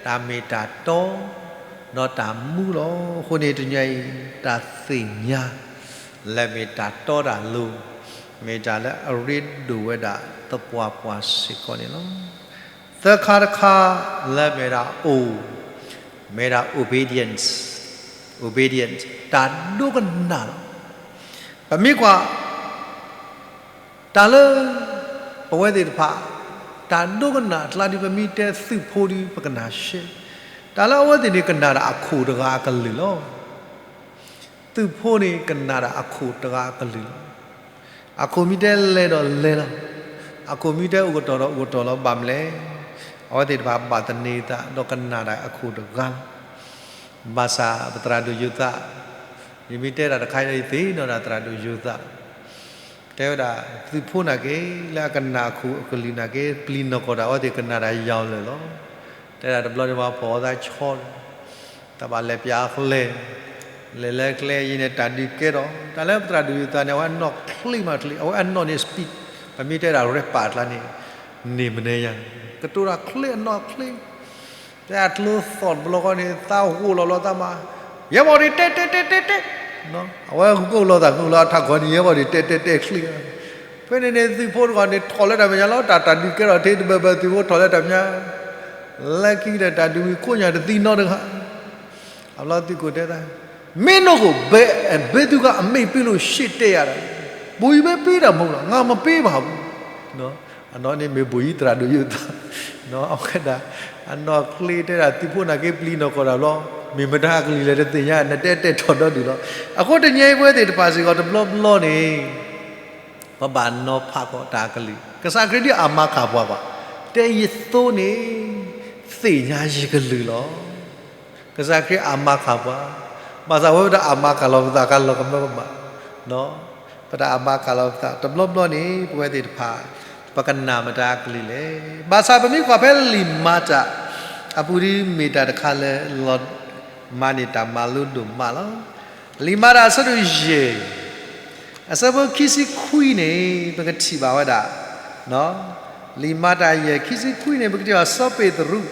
တၢ်မ့ၢ်တၢ်တီ, ဒီးတၢ်မူလီၤ. အဃိန့ၣ်တနံၤအံၤ တၢ်သ့ၣ်ညါ လၢမ့ၢ်တၢ်တီတၢ်လိၤ, မ့ၢ်တၢ်လၢအရ့ဒိၣ်ဝဲဒၣ်သပှၢ်ပှၢ်စ့ၢ်ကီးန့ၣ်လီၤ. သၢခါတခါ လၢမ့ၢ်ဒၣ် O, မ့ၢ်ဒၣ် obedience, obedience တၢ်ဒိကနၣ်လီၤ. ပမ့ၢ်ကွၢ် တၢ်လၢ ပဝဲသ့ၣ်တဖၣ် တၢ်ဒိကနၣ်အကျါဒ်ပမ့ၢ်တဲသုးဖိဒ်ပကနၣ်ရှဲ, တၢ်လၢအဝဲသ့ၣ်န့ၣ်ကနၣ်ဒၣ်အခိၣ်တဂၤအကလုၢ်လီၤ. သုးဖိန့ၣ်ကနၣ်ဒၣ်အခိၣ်တဂၤအကလုၢ်လီၤ. အခိၣ်မ့ၢ်တဲလဲၤဒီးလဲၤလီၤ. အခိၣ်မ့ၢ်တဲအိၣ်ကတီၢ်ဒီးအိၣ်ကတီၢ်လီၤ. ဘၣ်မနုၤလဲၣ်, အဝဲသ့ၣ်တဖၣ်ဘၣ်သန့ၤသး ဒီးကနၣ်ဒၣ်အခိၣ်တဂၤလီၤ. ဘၣ်ဆၣ်ပသရၣ်ဒိၣ်ယိၤသး, ယမ့ၢ်တဲတၢ်တခါအံၤဒီး ယသ့ၣ်နီၣ်ဒၣ်သရၣ်ဒိၣ်ယိၤသး တဲဝဲဒၣ် သုးဖိနာ်က့ လၢအကနၣ်အခိၣ်အကလုၢ်နာ်က့ ပျံၤနီၢ်ကီၢ်တၢ် အဝဲသ့ၣ်ကနၣ်တၢ်ယီၤလၢာ်လီၤ. တဲဒၣ်တဘျီန့ၣ် ပှၤဖီၣ်အီၤသးဆီဒီး တၢ်ဘၣ်လဲၤပျးအကျဲ, လဲၤလၢကျဲအံၤန့ၣ် တၢ်ဒုးကဲထီၣ် တၢ်လၢပသရၣ်ဒိၣ်ယိၤသးန့ၣ် အဝဲအနီၣ်ချ့မးချ့, အဝဲအနီၣ်န့ၣ် speed, ပမ့ၢ်တဲဒၣ် rapper အကျါန့ၣ် န့ၢ်မနုၤညါ, ကတိၤတၢ်ချ့အနီၣ်ချ့ တဲအကျိသီၣ်တဘျီဃီန့ၣ် သးဟိၣ်လီၤလီၤသးမး, ယဲဘီၣ်ဒံးတဲတဲတဲတဲတဲ, အဝဲဂုာ်လိာ်သးဂုာ်လီၤအထးခီန့ၣ် ယဲဘီၣ်ဒံးတဲတဲတဲချ့, ဖဲန့ၣ်န့ၣ် သုးဖိတဂၤန့ၣ် ထီၣ်လၢတၢ်မဲာ်ညါလီၤ. တၢ်တၢ်ဒုးကဲထီၣ်ထဲတဘၢဘၢ သုးဖိထီၣ်လၢတၢ်မဲာ်ညါ, လၢခံကတၢၢ်တၢ်ဒုးဝံၤခိၣ်ညါတသံနီတဂၤ, အဘျီသုးခိၣ်တဲသး, မင်းတို့ကို ဘယ်သူက အမိန့်ပေးလို့ ရှေ့တက်ရတာလဲ, ဗိုလ်ကြီးပဲပေးတာမဟုတ်လား, ငါမပေးပါဘူး. အနီၢ်န့ၣ်မ့ၢ် ဗိုလ်ကြီး သရၣ်ဒိၣ်ယိၤသး, အဝဲဒၣ် အနီၣ်ချ့တဲဒၣ် သုးဖိနာ်က့ပျံၤနီၢ်ကီၢ်တၢ်ဘျီ, မ့ၢ်မတၤအကလုၢ်လဲၣ်တသ့ၣ်ညါ နတဲတဲထီၣ်ဒီဒူၣ်လီၤ. အဃိတနံၤအံၤပဝဲသ့ၣ်တဖၣ်စ့ၢ်ကီးတဘျီဘျီန့ၣ် ပဘၣ်နီၤဖးကီးတၢ်အကလုၢ်, ကစၢ်ခရံာ်ဒ်အမၤခးပှၤဘၣ်, တဲယသိးန့ၣ် သ့ၣ်ညါယကလုၢ်လီၤ. ကစၢ်ခရံာ်အမၤခးပှၤ, ဘၣ်ဆၣ်ဝဲပတၢ်အမၤခးလီၤပသးခါလီၤကမၢကမၣ်, ပတၢ်အမၤခးလီၤပသး တဘျီဘျီန့ၣ် ပဝဲသ့ၣ်တဖၣ် ပကနၣ်မတၤအကလုၢ်လဲၣ်. ဘၣ်ဆၣ်ပမ့ၢ်ကွၢ်ဖဲလံာ်မၤတၢ်အပူၤဒ်မ့ၢ်တၢ်တခါလၢ လီၤမၤန့ၢ်တၢ်မၤလိဒိၣ်မးလီၤ. လံာ်မၤတၢ်အဆၢဒိၣ်ယဲၢ် အဆၢဖိခံဆံခွံန့ၣ် ပကထံၣ်ဘၣ်ဝဲဒၣ်, လံာ်မၤတၢ်ယဲၢ်ခံဆံခွံန့ၣ် ပကထံၣ်ဘၣ်စီၤပ့းတရူး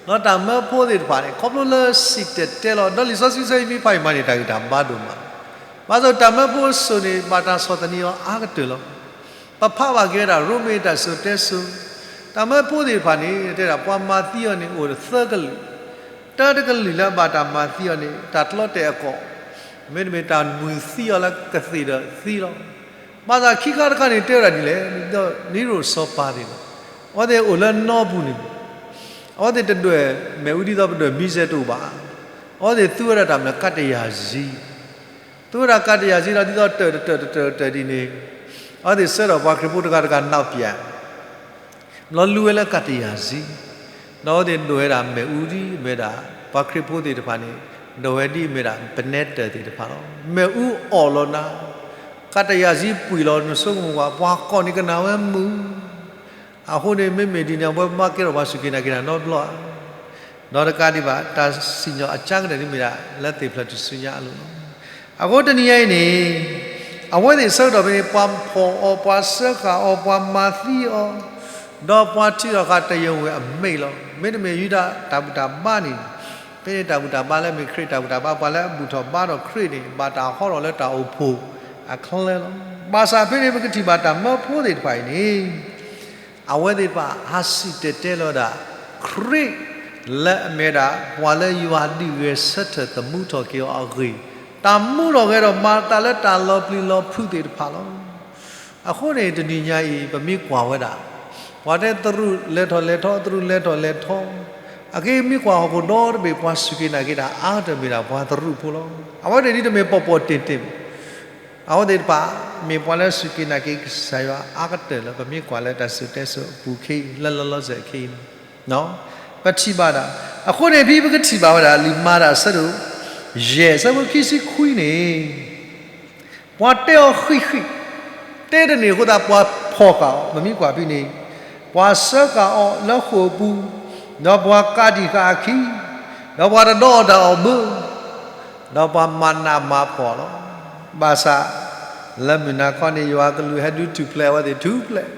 ဒီးတၢ်မၢဖိသ့ၣ်တဖၣ်န့ၣ် ခီဖျိလၢစံၣ်တဲၤတဲလီၤ ဒီးလံာ်စီဆှံဆၢမံဖးယံာ်မးန့ၣ် တၢ်ဂံၢ်တၢ်ဘါဒိၣ်မး, ဘၣ်ဆၣ်တၢ်မၢဖိအစိၤန့ၣ် ဘၣ်တၢ်ဆီၣ်သနံးအီၤအါကတၢၢ်လီၤ. ပဖးဘၣ်က့ၤဝဲဒၣ် ရိမ့ၤတၢ်စိၤတဲစိၤ, တၢ်မၢဖိသ့ၣ်တဖၣ်န့ၣ် တဲဒၣ် ပှၤမၤသံအီၤန့ၣ် အိၣ်သၢကလုာ်, တၢတကလုာ်လၢအဘၣ်တၢ်မၤသံအီၤန့ၣ် တၢ်ကျီတဲာ်အကီၢ်, မ့တမ့ၢ်တၢ်မုၢ်သံအီၤလၢကသ့ၣ်ဒီးသံလီၤ. ဘၣ်ဆၣ်ခံခါတခါန့ၣ် တဲဝဲဒၣ်ဒ်လဲၣ်, ဒ်သိးနံၤရိၣ်စီၤပၤသ့ၣ်လီၤ. အဝဲသ့ၣ်အိၣ်လၢနီပူၤန့ၣ်, အဝဲသ့ၣ်တဒွဲၣ်မ့ၣ်အူဒ်သိးပဒွဲၣ်မံစဲးတအိၣ်ဘၣ်. အဝဲသ့ၣ်သူဝဲဒၣ်တၢ်မနုၤ ကးတယၤစံ, သူဝဲဒၣ်ကးတယၤစံဒီး ဒ်သိးတၢၢ်တတၢၢ်တတၢၢ်တတၢၢ်ဒ်န့ၣ်, အဝဲသ့ၣ်ဆှၢဒီးပှၤခရံာ်ဖိတဂၤတဂၤနီၣ်ပၠး ဘျီလူဝဲလၢကးတယၤစံ, ဒီးအဝဲသ့ၣ်ဒွဲၣ်ဝဲဒၣ်မ့ၣ်အူဒ်အမ့ၢ်ဒၣ်, ပှၤခရံာ်ဖိသ့ၣ်တဖၣ်န့ၣ် ဒွဲၣ်ဝဲဒ်အမ့ၢ်ဒၣ် ပနဲတၢၢ်သ့ၣ်တဖၣ်လီၤ. မ့ၣ်အူအီၣ်လီၤနၤ, ကးတယၤစံပှံၢ်လီၤ နဆိကမိၣ်ကွၢ် ပှၤကီၢ်န့ၣ်ကနၣ်ဝဲမုာ် အဃိန့ၣ် မ့မ့ၢ်ဒ်န့ၣ် အဝဲမၤကဲထီၣ်ပှၤစူၢ်က့ၤနာ်က့ၤတၢ်နီတဘျီဧါ. ဒီးတကးဒံးဘၣ် တၢ်စံၣ်ညီၣ်အကါကတၢၢ်ဒ်မ့ၢ်ဒၣ် လၢသ့ၣ်ဖျၢၣ်ထူၣ်စုညါအလိၤလီၤ. အဃိတနံၤညါအံၤန့ၣ် အဝဲသ့ၣ်ဆၢကတီၢ်ဖဲန့ၣ် ပှၤဖီၣ်အီၤ ပှၤစၢဃာ်အီၤ ပှၤမၤသံအီၤ, ဒီးပှၤထံၣ်ထီၣ်ဃာ်တယံာ်ဝဲအမဲာ်လီၤ. မ့တမ့ၢ်ယူဒၤတၢ်ဘူၣ်တၢ်ဘါန့ၣ်, ဖဲန့ၣ်တၢ်ဘူၣ်တၢ်ဘါလၢမ့ၢ်ခရံာ်တၢ်ဘူၣ်တၢ်ဘါ ပှၤလၢအဘူၣ်ထီၣ်ဘါထီၣ်ခရံာ်န့ၣ် ဘၣ်တၢ်ဟီထီၣ်လၢတၢ်အိၣ်ဖှိၣ်အချၢလီၤ. ဘၣ်ဆၣ်ဖဲန့ၣ် ပကထံၣ်ဘၣ်တၢ်မၢဖိသ့ၣ်တဖၣ်အံၤန့ၣ် အဝဲသ့ၣ်တဖၣ်ဟးစံၣ်တဲၤတဲလီၤဝဲဒၣ် ခရံာ်လၢအမ့ၢ်ဝဲဒၣ် ပှၤလၢယွၤဒုးဂဲၤဆၢထၢၣ်သမူထီၣ်က့ၤအီၤအဂ့ၢ်, တၢ်မူထီၣ်ဂဲၤဒီးမၤတၢ်လၢတၢ်လီၤပျံၤလီၤဖုးသ့ၣ်တဖၣ်လီၤ. အဃိန့ၣ် တနံၤညါအံၤ ပမ့ၢ်ကွၢ်ဝဲဒၣ် ပှၤတဲသရူးလဲၤထီၣ်လဲၤထီ သရူးလဲၤထီၣ်လဲၤထီ, အက့မ့ၢ်ကွၢ်ဟီၣ်ခိၣ်ဒီတဘ့ၣ် ပှၤစူၢ်က့ၤနာ်က့ၤတၢ်အါကတၢၢ်မ့ၢ်ဒၣ်ပှၤသရူးဖိလီၤ. အဝဲသ့ၣ်ဒ်တမ့ၢ်ပီၢ်ပီၢ်တ့ၢ်တ့ၢ် အဝဲသ့ၣ်တဖၣ် မ့ၢ်ပှၤလၢစူၢ်က့ၤနာ်က့ၤကစၢ်ယွၤအါကတၢၢ်လၢ ပမ့ၢ်ကွၢ်လၢတၢ်စံၣ်စိၤတဲစိၤအပူၤခဲအံၤ လၢလီၤလီၤဆဲးခဲအံၤန့ၣ် ပထံၣ်ဘၣ်ဒၣ်. အဃိန့ၣ် ဖဲပကထံၣ်ဘၣ်ဝဲဒၣ် လံာ်မၤတၢ်အဆၢဒိၣ်ယဲၢ် အဆၢဖိခံဆံခွံန့ၣ် ပှၤတဲအီၤဃံးဃံး, တဲတန့ၢ်အဃိသတး ပှၤဖီၣ်ဃာ်အီၤ, ပမ့ၢ်ကွၢ်ဖဲန့ၣ် ပှၤစၢဃာ်အီၤလၢဃိာ်အပူၤ, ဒီးပှၤကးတံာ်ဃာ်အခံ, ဒီးပှၤတဒီးအီၣ်တၢ်အီၣ်ဘၢ, ဒီးပှၤမၤနးမၤဖှီၣ်လီၤ. ဘၣ်ဆၣ် လၢမုၢ်နၤခီန့ၣ် ယွၤအကလူးဟဲဒုးထူၣ်ဖျဲးအဝဲသ့ၣ်ထူၣ်ဖျဲး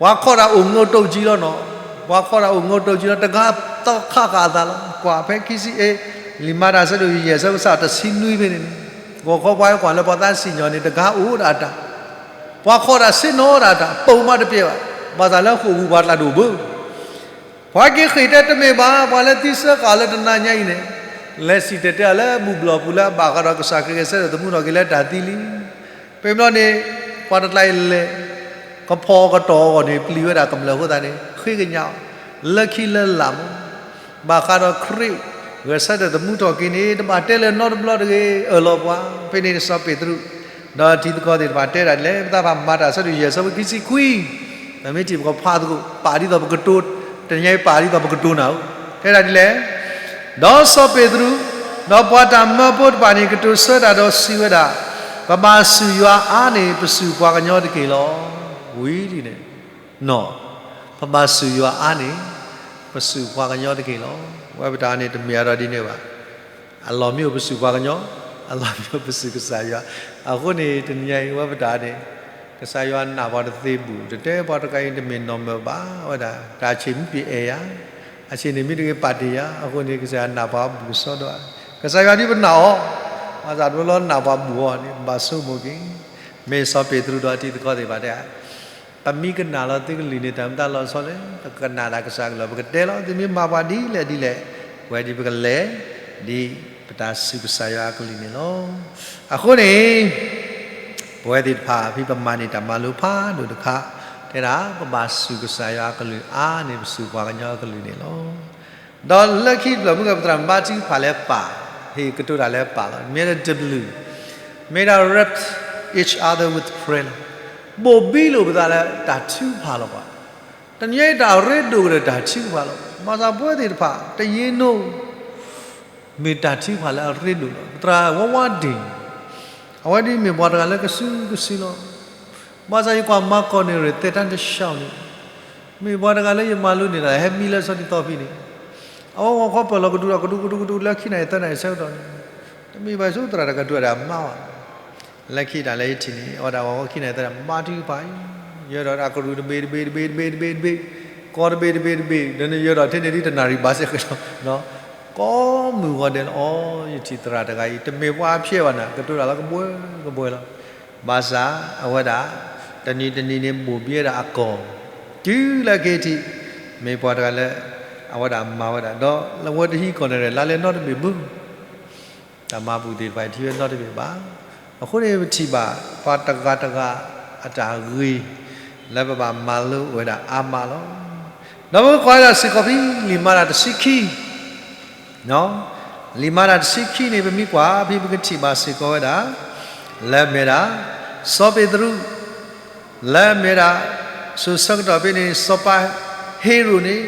ပှၤခီၣ်တၢ်အိၣ်ငိးတိၢ်ကံလီၤနီၤ, ပှၤခီၣ်တၢ်အိၣ်ငိးတိၢ်ကံလီၤ, တဂၤသီခးဃာ်အသးလီၤ. ကွၢ်ဖဲခံဆံအ့ လံာ်မၤတၢ်အဆၢဒိၣ်ယဲၢ် အဆၢဖိတဆံနွံဖဲန့ၣ်န့ၣ်, ဂီၤခီပှၤဟဲကွၢ်လၢပှၤသးစံၣ်ညီၣ်န့ၣ် တဂၤအိၣ်ဒၣ်တၢ်, ပှၤခီၣ်တၢ်ဆ့ၣ်နီၤဒၣ်တၢ် ပိာ်မးတပျဲဘၣ်, ဘၣ်ဆၣ်လၢဃိာ်ပူၤပှၤတၢ်ဒိၣ်ဘၢ ပှၤက့ၤဃ့ၢ်တဲတမ့ၢ်ဘၣ်, ပှၤလၢသံစၢဃာ်လၢတနၤညါအံၤန့ၣ် လဲၤစံၣ်တဲၤတဲအီၤလၢဘူၣ်ဘျီၣ်ပူၤလၢအဘၣ်ဃးဒီးကစၢ်ခရံာ်ဂဲၤဆၢထၢၣ်သမူထီၣ်က့ၤလၢတၢ်သံလံ. ဖဲဘျီန့ၣ် ပှၤတကျါအံၤလဲၤ ကဖီကတီၤအဂီၢ်န့ၣ် ပျံၤဝဲဒၣ်ကမျၢၢ်အဃိသတးန့ၣ် ဃ့ကညးအီၤ လၢခံလၢလာ်မး ဘၣ်ဃးဒီးခရံာ် ဂဲၤဆၢထၢၣ်သမူထီၣ်က့ၤန့ၣ် တဘၣ်တဲလၢၤနီတဘျီတဂ့ၤ အၢၣ်လီၤပှၤ. ဖဲန့ၣ်စီၤပ့းတရူး ဒီးတံၤသကိးသ့ၣ်တဖၣ်တဲဒၣ်ဒ်လဲၣ်, ပသးပှၢ်မၤတၢ်အဆၢဒိၣ်ယဲၢ် အဆၢဖိခံဆံခွံ, ပမ့ၢ်ထံၣ်ပကဖးသကိး ပာ်ဒ်သိးပကတိၤ, တနံၤညါအံၤပာ်ဒ်သိးပကတိၤနၤဧိၤ, တဲဒၣ်ဒ်လဲၣ်, ဒီးစီၤပ့းတရူး, ဒီးပှၤတၢ်မၢဖိတဖၣ်န့ၣ် ကတိၤဆၢတၢ်ဒီးစံးဝဲဒၣ်, ပဘၣ်စူၢ်ယွၤအါန့ၣ် ပစူၢ်ပှၤကညီတက့ၢ်လီၤ. ဝံၤဒ်န့ၣ်, နီၢ်, ပဘၣ်စူၢ်ယွၤအါန့ၣ် ပစူၢ်ပှၤကညီတက့ၢ်လီၤ. ဝဲပတၢ်န့ၣ် တမ့ၢ်အါထီၣ်ဒ်န့ၣ်ဘၣ်. အလီၢ်မ့ၢ်အိၣ်ပစူၢ်ပှၤကညီ, အလီၢ်မ့ၢ်အိၣ်ပစူၢ်ကစၢ်ယွၤ. အဃိန့ၣ် တနံၤညါအံၤ ဝဲပတၢ်န့ၣ် ကစၢ်ယွၤနာ်ပှၤတသ့ဘူၣ်, တတဲပှၤတဂၤအံၤတမ့ၢ်နီၢ်မၢၢ်ဘၣ်, ဝဲဒၣ် တၢ်ဆံးမ့ၢ်ပအဲၣ်ယၤ, အဆံးန့ၣ်မ့ၢ်တဂ့ၤပာ်တ့ၢ်ယၤ, အဃိန့ၣ် ကစၢ်ယွၤနာ်ပှၤဘူၣ်ကစီဒီး, ကစၢ်ယွၤဒ်ပနာ်အီၤ, ဘၣ်ဆၣ်တဘျီလၢနာ်ပှၤဘူၣ်အီၤန့ၣ် ဘၣ်ဆိကမိၣ်က့ၤ, မ့ၢ်စီၤပ့းတရူးဒီးအတံၤသကိးသ့ၣ်တဖၣ်တဲ ပမ့ၢ်ကနၣ်လီၤသုကလုၢ်န့ၣ် တၢ်မတၤလီၤဆီလဲၣ်, ပကနၣ်တၢ်ကစၢ်ကလုၢ် ပကတဲလီၤ, သုမ့ၢ်မၤပှၤဒ်လဲၣ်ဒ်လဲၣ်, ဝဲဒ်ပကလဲၤ, ဒ်ပတၢ်စူၢ်ကစၢ်ယွၤအကလုၢ်န့ၣ်လီၤ. အဃိန့ၣ် ပဝဲသ့ၣ်တဖၣ် ဖဲပမၤန့ၢ်တၢ်မၤလိဖးဒိၣ်တခါ, တဲဒၣ် ပဘၣ်စူၢ်ကစၢ်ယွၤအကလုၢ်အါန့ၣ် ပစူၢ်ပှၤကညီအကလုၢ်န့ၣ်လီၤ. ဒီးလၢခံတဖျၢၣ်မုၢ်ကပတြၢ်ဘါထုကဖၣ်လၢပၢ်, ဟ့ၣ်ကတိၤတၢ်လၢပၢ်လီၤ. မ့ၢ်တဘျုး, မ့ၢ်ဒၣ် wrap each other with prayer လီၤ. ဘိၣ်ဘံလိာ်ပသးလၢတၢ်ထုကဖၣ်လီၤပှၤ. တနံၤအံၤတၢ်ရ့ဒိၣ်ကဒီးတၢ်ထုကဖၣ်လီၤ. ဘၣ်ဆၣ်ပဝဲသ့ၣ်တဖၣ် တယ့နိ မ့ၢ်တၢ်ထုကဖၣ်လၢအရ့ဒိၣ်လီၤ. ပသရၣ်ဝါဝါဒ့ၣ်, အဝဲဒ်မ့ၢ်ပှၤတဂၤလၢကစုကစုလီၤ. ဘၣ်ဆၣ်ယကွၢ်မၤကီၢ်န့ၣ်ရ့ၣ် သဲတၢ်တဆှီန့ၣ်, မ့ၢ်ပှၤတဂၤလၢယမၤလိန့ၢ်တၢ် ဟဲမံလၢစီၤတံၤသီဖံန့ၣ်, အဝဲဂီၤခီပၢၢ်လီၤကဒူးဒီးကဒူးကဒူးကဒူးလၢခံနၣ်ရံၣ်သၢနၣ်ရံၣ်ဆၢကတီၢ်န့ၣ်, တမ့ၢ်ဘၣ်ဆၣ်သရၣ်တဂၤဒွးဒၣ်မါဘၣ် လၢခံတၢ်လၢယထံၣ်န့ၣ် အဝဲဒၣ်ဂီၤခီခံနၣ်ရံၣ်သၢနၣ်ရံၣ် ဘါထုကဖၣ်အံၤ, ယၢၤဒီးတၢ်ကရူၢ်တဘ့ၣ်တဘ့ၣ်တဘ့ၣ်တဘ့ၣ်တဘ့ၣ်တဘ့ၣ်, ကီတဘ့ၣ်တဘ့ၣ်တဘ့ၣ်, ဒီးနယၢၤဒီးထဲန့ၣ်ဒ်တနၣ်ရံၣ်ဘၣ်စ့ၢ်ကီး, ကိးမုၢ်ဂီၤဒဲးလီၤ. အီ ယထံၣ်သရၣ်တဂၤအံၤ တမ့ၢ်ပှၤဖျဲးဘၣ်နၤ ကတိၤတၢ်လၢကဘှဲကဘှဲလီၤ. ဘၣ်ဆၣ်အဝဲဒၣ် တနံၤတနံၤန့ၣ်ဘိၣ်ဘံဝဲဒၣ်အကီၢ်, တုၤလၢက့ၤထံး မ့ၢ်ပှၤတဂၤလၢ အဝဲဒၣ်မၤဝဲဒၣ် ဒီးလၢဝဲတဟံးကီၢ်န့ၣ် လါလဲနီတဘ့ၣ်ဘၣ် တၢ်မၤဘူၣ်သ့ၣ်တဖၣ်အံၤထံၣ်ဝဲနီတဘ့ၣ်ဘၣ်. အဃိန့ၣ်ပထံၣ်ဘၣ် ပှၤတဂၤတဂၤအတၢ်ဂ့ၤ လၢပဘၣ်မၤလိဝဲဒၣ်အါမးလီၤ. ဒီးပကွၢ်ဝဲဒၣ်စ့ၢ်ကီးဖဲ လံာ်မၤတၢ်တဆံခံ, လံာ်မၤတၢ်တဆံခံန့ၣ် ပမ့ၢ်ကွၢ်ဖဲပကထံၣ်ဘၣ်စ့ၢ်ကီးဝဲဒၣ် လၢအမ့ၢ်ဒၣ် စီၤပ့းတရူး လၢအမ့ၢ်ဒၣ် စိၤဆၢကတီၢ်ဖဲန့ၣ် စီၤပၤဟ့ရိာ်န့ၣ်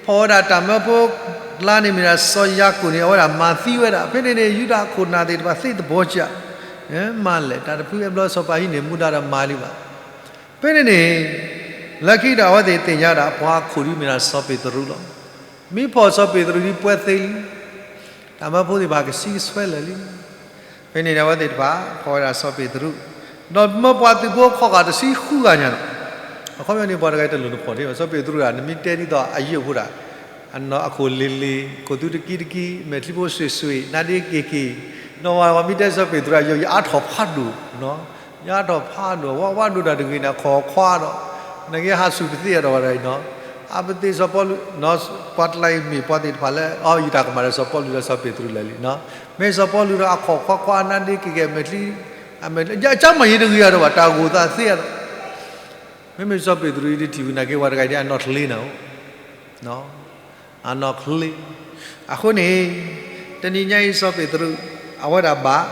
ဖီၣ်ဝဲဒၣ်တၢ်မၢဖိ လါန့ၣ်မ့ၢ်ဒၣ်စီၤယၤကိာ်န့ၣ် အဝဲဒၣ်မၤသံဝဲဒၣ်. ဖဲန့ၣ်န့ၣ် ယူဒၤခိၣ်နၢ်သ့ၣ်တဖၣ်သ့သဘီကၢ်, မၤလဲၣ်တၢ်တဖုအဘျီစီၤပၤဟံးန့ၢ်မူဒါဒီးမၤလံဘၣ်. ဖဲန့ၣ်န့ၣ် လၢခံဒီးအဝဲသ့ၣ်သ့ၣ်ညါဒၣ်ပှၤခိၣ်ဒ်မ့ၢ်ဒၣ်စီၤပ့းတရူးလီၤ. မ့ၢ်ဖီၣ်စီၤပ့းတရူးဒ်ပှဲၤသ့လံ တၢ်မၢဖိသ့ၣ်တဖၣ်ကဆံကဆွဲလၢာ်လံ. ဖဲန့ၣ်န့ၣ် အဝဲသ့ၣ်တဖၣ် ဖီၣ်ဝဲဒၣ်စီၤပ့းတရူး, ဒီးမၢပှၤသုးဖိခီၣ်ဃာ်တဆံဃုဂၤညါလီၤ. အခီပညီန့ၣ် ပှၤတဂၤအံၤတလိၣ်နဖီၣ်ထံဘၣ်, စီၤပ့းတရူးဒၣ် နမ့ၢ်တဲဒ်သိးအယုၢ်အဖိဒၣ် အခိၣ်လ့ၤလ့ၤ, ခိၣ်သူတကံတကံ, မဲာ်ချံဖိဆွ့ၣ်ဆွ့ၣ်, နါဒ့က့ၤက့ၤ, နီၢ်ဝၤ ပှၤမ့ၢ်တဲစီၤပ့းတရူးအယုၢ် ယအါထီၣ်ဖးဒိၣ်, ညါထီၣ်ဖးဒိၣ် ဝဲဝဲဒိၣ်တၢ်တဂ့ၤန့ၣ် အခီၣ်ခွါဒီး နကဟးစူၤပသ့ၣ်အဒီးဝဲဒၣ်အံၤနီၤ, အပသ့ၣ်စီၤပီလူး, ပှၤတလါအံၤမ့ၢ်ပှၤသ့ၣ်တဖၣ်လၢ အီ ယတၢ်ကမၣ်ဒီးစီၤပီလူးဒီးစီၤပ့းတရူးလၢာ်လံနီၤ, မ့ၢ်စီၤပီလူးဒီးအခီၣ်ခွါခွါအနါဒ့က့ၤကဲမဲာ်ချံ, အမဲာ်ချံ ကၢ်မၤယံၤတဂ့ၤအဒီးဘၣ် တၢ်ဂိၢ်သးသ့အဒီး မ့မ့ၢ်စီၤပ့းတရူးအံၤ တထံၣ်ဝံၤနာ်က့ၤပှၤတဂၤဒ်အနီၢ်ချ့နၤဧိၤ, အနီၢ်ချ့, အဃိန့ၣ် တနံၤညါအံၤစီၤပ့းတရူး အဝဲဒၣ်ဘၣ်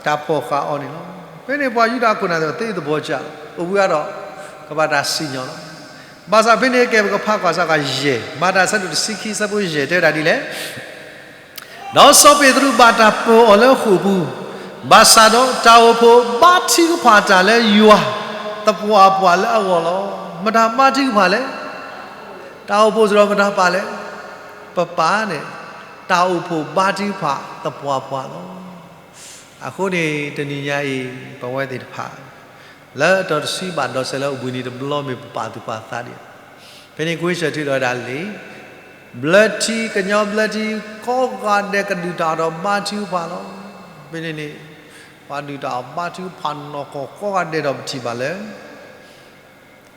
တၢ်ဖီၣ်ဃာ်အီၤန့ၣ်လီၤ. ဖဲန့ၣ်ပှၤယူဒၤအခိၣ်နၢ်သ့ၣ်တဖၣ် သ့သဘီကၢ် အိၣ်ဘှံးအါဒီး ကဘၣ်တၢ်စံၣ်ညီၣ်လီၤ. ဘၣ်ဆၣ်ဖဲန့ၣ်ကဲပကဖးကွၢ်စးကွၢ်ယဲၢ် မၤတၢ်ဆၢဒိၣ်တဆံခံဆၢဖိယဲၢ်တဲဝဲဒၣ်ဒ်လဲၣ် ဒီးစီၤပ့းတရူးဘၣ်တၢ်ပၢၤအီၤလၢဃိာ်ပူၤ, ဘၣ်ဆၣ်ဒီးတၢ်အိၣ်ဖှိၣ်ဘါထုကဖၣ်တၢ်လၢယွၤသပှၢ်ပှၢ်လၢအဂီၢ်လီၤ. မတၤဘါထုကဖၣ်လဲၣ်. တၢ်အိၣ်ဖှိၣ်စ့ၢ်ကီးမတၤပၢ်လဲၣ်. ပပၢ်န့ၣ် တၢ်အိၣ်ဖှိၣ်ဘါထုကဖၣ်သပှၢ်ပှၢ်လီၤ. အဃိန့ၣ် တနံၤညါအံၤ ပဝဲသ့ၣ်တဖၣ် လၢအတီၤတဆံဘၣ်ဒီးစဲးလၢအိၣ်ဘှံးနံၤတဘျီမ့ၢ်ပပာ်သူၣ်ပာ်သးဒံး, ဖဲန့ၣ်ကွ့ဆၢၣ်ထံဒီးဝဲဒၣ်လံာ် ဘျၢထံ ကညီဘျၢထံ ကိးဂၤဒဲးကဒုၣ်တၢ်အီၤဒီးဘါထုကဖၣ်လီၤ. ဖဲန့ၣ်န့ၣ် ပှၤဒုၣ်တၢ်အီၤဘါထုကဖၣ်နီၢ်ကီၢ်ကိးဂၤဒဲးဒီးပထံၣ်ဘၣ်လၢ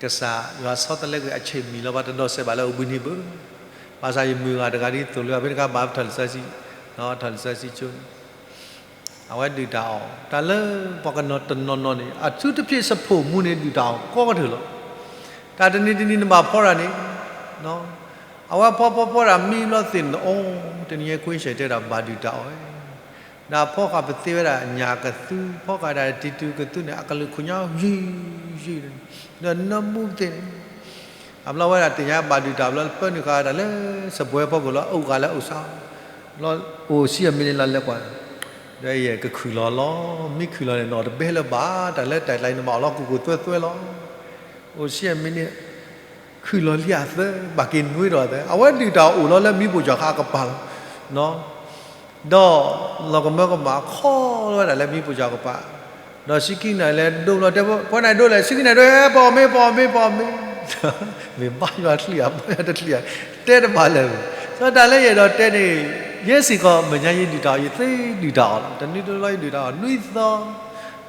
ကစၢ်ယွၤဆီတလဲကွံာ်အဆဲးမံၤလီၤ ပှၤတဒိးစဲးဘၣ်လၢအိၣ်ဘှံးနံၤဘၣ်. ဘၣ်ဆၣ်ယမုၢ်ဂၤတဂၤဒ်သိးလၢအဖဲတခါဘၣ်ပထီၣ်လံာ်စီဆှံ, ထီၣ်လံာ်စီဆှံကၠိန့ၣ် အဝဲဒုၣ်တၢ်အီၣ် တၢ်လၢပှၤကနီၤတနီၤနီၤန့ၣ် အထူးသဖြင့် စဖိးမူန့ၣ် ဒုၣ်တၢ်အီၣ်ကိးကတၢၢ်လီၤ. တၢ်တနံၤတနံၤနဘၣ်ဖီတၢ်န့ၣ် အဝဲဖီဖီဖီတၢ်မံဘျီသ့ၣ်န့ၣ် အိၣ် တနံၤညါကွ့ဆၢၣ်တဲဒၣ်ဘၣ်ဒုၣ်တၢ်အီၣ်ဝဲ, ဒီးဖီဃာ်ပသ့ဝဲဒၣ်ညၣ်ကသူ ဖီဃာ်ဒၣ်တံၤတူကသူန့ၣ် အကလုာ်ခိၣ်ညါယံာ်ယံာ် ဒီးနၢမူပသ့ၣ်န့ၣ် အဘျီဝဲဒၣ်သ့ၣ်ညါဘၣ်ဒုၣ်တၢ်အီၣ်ဘျီ ပၢနုာ်ဃာ်တၢ်လၢစပွဲဖီခိၣ်လီၤ အိၣ်ဃာ်လၢအိၣ်စါ လီၤ အိၣ်ဆံအမံးနံးလီၤလဲၤကွၢ် ဒီးယကခုၣ်လီၤလီၤ မ့ၢ်ခုၣ်လီၤန့ၣ် နီၢ်တဘဲလၢၤဘၣ် တၢ်လၢတၢ်ကျါန့ၣ် နဘၣ်အီၣ်လီၤကိၢ်ကိၢ်သွဲသွဲလီၤ အိၣ်ဆံအမံးနံး ခုၣ်လီၤလံအသၢ ဘၣ်က့ၤနွံဒီးအသၢ အဝဲဒုၣ်တၢ်အီၣ်အိၣ်လီၤလၢမံပိာ်ကၠီၤဃာ်အကပၤလီၤ ဒီးလီၤကမၢကမၣ်ခီလီၤဝဲဒၣ်လၢမံပိာ်ကၠီၤကပၤ, ဒီးဆံခံနၣ်ရံၣ်လဲၤဒိလီၤတဲ ပှၤနၢ်ဒိလဲၣ် ဆံခံနၣ်ရံၣ်ဒိ ပအီၣ်မ့ၤ ပအီၣ်မ့ၤ ပအီၣ်မ့ၤ, မ့ၢ်ဘါယွၤတချံးဧါ ဘါယွၤတချံးဧါ, တဲတဘၣ်လၢၤ, စီၤတၢ်လၢယအဲၣ်ဒိးတဲန့ၣ် ယဲစ့ၢ်ကီးမဲာ်ညါယဒုၣ်တၢ်အီၣ် ယသ့ဒုၣ်တၢ်အီၣ်လီၤ တနွံတဘျီယဒုၣ်တၢ်အီၣ်နွံသီ,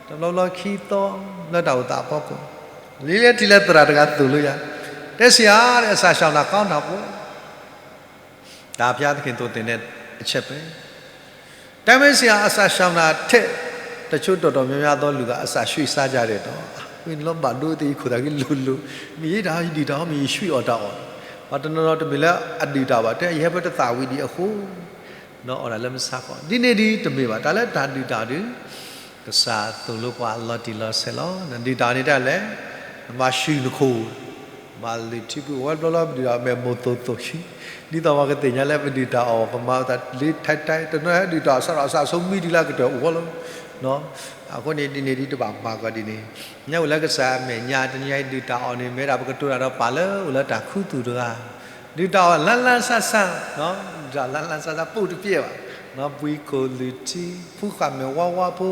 တဘျီဘျီခံသီ, လၢတၢ်အိၣ်သးအဖီခိၣ်, လံလဲၤထံၣ်လၢသရၣ်တဂၤသိၣ်လိယၤ, တဲဆံးဧါ အစာရှောင်တာကောင်းတာပေါ့ ဒါဘုရားသခင်သို့တင်တဲ့အချက်ပဲ တမ့ၢ်စရာ အစာရှောင်တာထက် တချို့တော်တော်များများသောလူက အစာရွှေ့စားကြတယ်တော့ ဝံၤလီၤဘၣ်ဒိသ့ၣ် ယခိၣ်သးက့လိၤလိၤ မ့ၢ်ယဲဒၣ်ယဒုၣ်တၢ်အီၣ် မ့ၢ်ယရွှေ့အီၣ်တၢ်အီၣ်, ပှၤတနီၤနီၤတမ့ၢ်လၢအဒုၣ်တၢ်အီၣ်ဘၣ် တဲယဟဲဖဲတသးဝံၤဒံးအဃိ ဒီးအီၣ်တၢ်လၢမုၢ်ဆါခီ ဒ်န့ၣ်ဒ်တမ့ၢ်ဘၣ် တၢ်လၢတၢ်ဒုၣ်တၢ်အီၣ်ဒုး ကစၢ်သိၣ်လိပှၤလီၤတံၢ်လီၤဆဲးလီၤ. နဒုၣ်တၢ်အီၣ်န့ၣ်တၢ်လဲၣ်, နဘၣ်ဆှုၣ်နခိၣ်, ဘၣ်လုၢ်ထံပူၤ အဝဲဘျီဘျီပဒုၣ်တၢ်အီၣ်မဲာ်မိၢ်သိၣ်သိၣ်ဆံ, ဒ်သိးပှၤကသ့ၣ်ညါလၢပဒုၣ်တၢ်အီၣ် ပမၤသးလ့ထဲထဲ တနီၤဒုၣ်တၢ်အီၣ်စးထီၣ်အစးဆိမံဒံးလၢအကတၢၢ်အိၣ်လီၤ. အဃိန့ၣ်ဒ်န့ၣ်ဒ်တဘၣ်မၤကီးဒ်န့ၣ်, ညါအိၣ်လၢကစၢ်အမဲာ်ညါ တနံၤညါအံၤဒုၣ်တၢ်အီၣ်န့ၣ် မ့ၢ်ဒၣ်ပကတိၤတၢ်ဒီးပာ်လၢအိၣ်လၢတၢ်ခူသူၣ်တဂၤ, ဒုၣ်တၢ်အီၣ်လါလါဆါဆါ, ဒုၣ်တၢ်အီၣ်လါလါဆါဆါ ပူတပျဲၢ်ဘၣ်, ပှံၤခိၣ်လုၢ်ထံ ဖူဃာ်မဲာ်ဝါဝါဖိ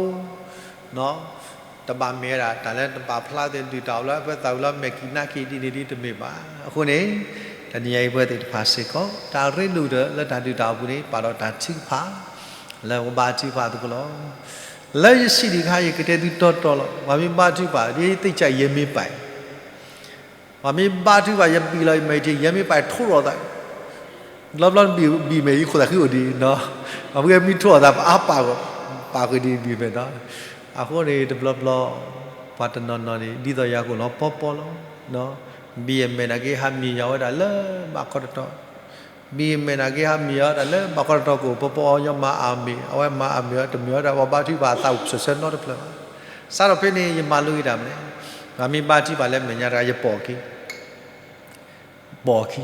တဘၣ်မ့ၢ်ဝဲဒၣ် တၢ်လၢတဘၣ်ဖျါသ့ၣ် ဒုၣ်တၢ်အီၣ်လၢအဝဲသးဝံၤလီၤ မဲာ်ကံၣ်နါက့ၤဒ်န့ၣ်ဒ်တမ့ၢ်ဘၣ်. အဃိန့ၣ် တနံၤညါအံၤပဝဲသ့ၣ်တဖၣ်စ့ၢ်ကီး တၢ်ရ့ဒိၣ်ကတၢၢ်လၢတၢ်ဒုၣ်တၢ်အီၣ်အပူၤန့ၣ် ပာ်ဒီးတၢ်ထုကဖၣ် လၢပကဘါထုကဖၣ်သကိးလီၤ. လၢယစံးဒံးအခါ ယကတဲသုတီတီလီၤ. ပှၤမ့ၢ်ဘါထုကဖၣ် ဒ်သိးယဲမ့ၢ်ပာ် ပှၤမ့ၢ်ဘါထုကဖၣ် ယဘံၣ်လီၤယမဲာ်ထံ ယဲမ့ၢ်ပာ်ထိၣ်လီၤသး ဘျီဘျီဘံၣ်မဲာ် ယခိၣ်သးဃံအိၣ်ဒံးနီၤ, ပှၤမ့ၢ်မံထိၣ်အီၣ်သး ပအါပာ်ဂီၢ် ပာ်ဃုာ်ဒံးဘံၣ်မဲာ်နီၤ. အဃိန့ၣ် တဘျီဘျီ ပှၤတနီၤနီၤန့ၣ် ဒ်သိးယၤကအိၣ်လီၤပီပီလီၤ. ဘံၣ်အမဲာ်နာ်က့ ဟးမံၤယၤဝဲဒၣ်လၢဘၣ်ခီတတီၤ, ဘံၣ်အမဲာ်နာ်က့ ဟးမံၤယၤဝဲဒၣ်လၢဘၣ်ခီတတီၤ ကအိၣ်ပီပီ ညီမၤအမ့ၢ် အဝဲမၤအမ့ၢ် တမ့ၢ်ဝဲဒၣ် ပှၤဘါထုကဖၣ်အသးအိၣ်စၢၤဆၢနီတဖျၢၣ်ဘၣ်. စးထီၣ်ဖဲန့ၣ် ယမၤလိက့ၤတၢ်မနုၤလဲၣ်, ပှၤမ့ၢ်ဘါထုကဖၣ်လၢမဲာ်ညါတဂၤ ယပိာ်အခံ ပိာ်အခံ,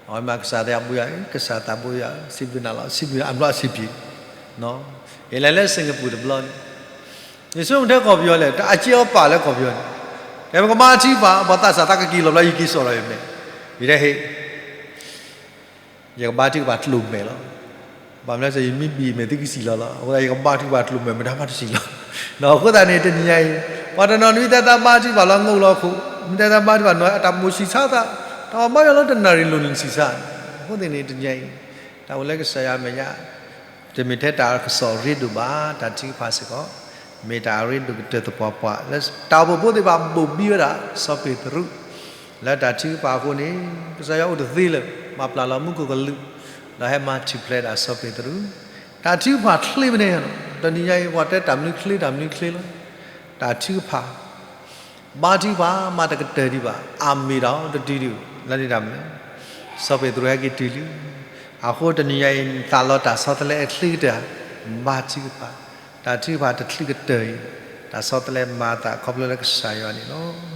အဝဲမ့ၢ်ကစၢ်သးဘိယၤ, ကစၢ်သးဘိယၤ, စံးဘျုးနၤလီၤ, စံးဘျုးနၤအဘျီအစံးဘျုး, ယလဲၤလၢ Singapore တဘျီန့ၣ်, ယဆိကမိၣ်ထဲကီၢ်ပယီၤလဲၣ်, တၢ်အစ့အီၤပာ်လၢကီၢ်ပယီၤန့ၣ်, တဲပကဘါထုကဖၣ် ပှၤသးစၢ်သးကက့ၤလီၤဘျီ ယက့ၤစိာ်လီၤယမဲာ်, ယတဲဟ့ၣ် ယကဘါထုကဖၣ်ကျိၣ်မဲာ်လီၤ. ဘၣ်မနုၤလဲၣ် ယမ့ၢ်ဘံၣ်မဲာ်သုကစံၣ်လီၤလီၤ. အဃိသတး ယကဘါထုကဖၣ်ကျိၣ်မဲာ် မတၤမးတစံၣ်လီၤ. အဃိသတးန့ၣ် တနံၤညါအံၤ ပှၤတနီၤနွံသဲသးဘါထုကဖၣ်လီၤ ငိၣ်လီၤခိၣ်, နွံသဲသးဘါထုကဖၣ်နီၤ အတၢ်မိၣ်ဆံးဆါသး, တၢ်ဘါယွၤလၢတနၣ်ရံၣ်လိၤန့ၣ်ဆံးဆါ, အဃိသတးန့ၣ် တနံၤညါအံၤ တၢ်အိၣ်လၢကစၢ်ယွၤအမဲာ်ညါ တမ့ၢ်ထဲတၢ်ကစီၣ်ရ့ဒိၣ်ဘၣ် တၢ်ထုကဖၣ်စ့ၢ်ကီး, မ့ၢ်တၢ်အရ့ဒိၣ်ကတၢၢ်သပှၢ်ပှၢ် လၢတၢ်အိၣ်ဖှိၣ်ဖိသ့ၣ်တဖၣ်ဘိၣ်ဘံဝဲဒၣ် စီၤပ့းတရူး လၢတၢ်ထုကဖၣ်အဃိန့ၣ် ကစၢ်ယွၤအိၣ်တသ့လၢၤ ဘၣ်ပျၢ်လီၤမူခိၣ်ကလူး ဒီးဟဲမၤထူၣ်ဖျဲးဒၣ်စီၤပ့းတရူး တၢ်ထုကဖၣ်ချ့ဖဲန့ၣ် တနံၤညါအံၤ ပှၤတဲတၢ်မနုၤချ့ တၢ်မနုၤချ့လီၤ တၢ်ထုကဖၣ် ဘါထုကဖၣ်မ့ၢ်တကတၢၢ်ဒံးဘၣ် အမ့ၢ်ဒီးတတုၤဒံး လၢန့ၣ်တၢ်မနုၤလဲၣ် စီၤပ့းတရူးဟဲက့ၤတုၤလံ အဃိတနံၤညါအံၤ သးလီတၢ်ဆီတလဲအချ့ကတၢၢ် ဘါထုကဖၣ် တၢ်ထုကဖၣ်တချုးကတၢၢ်အံၤ တၢ်ဆီတလဲမၤအသးခီဖျိလၢကစၢ်ယွၤန့ၣ်လီၤ.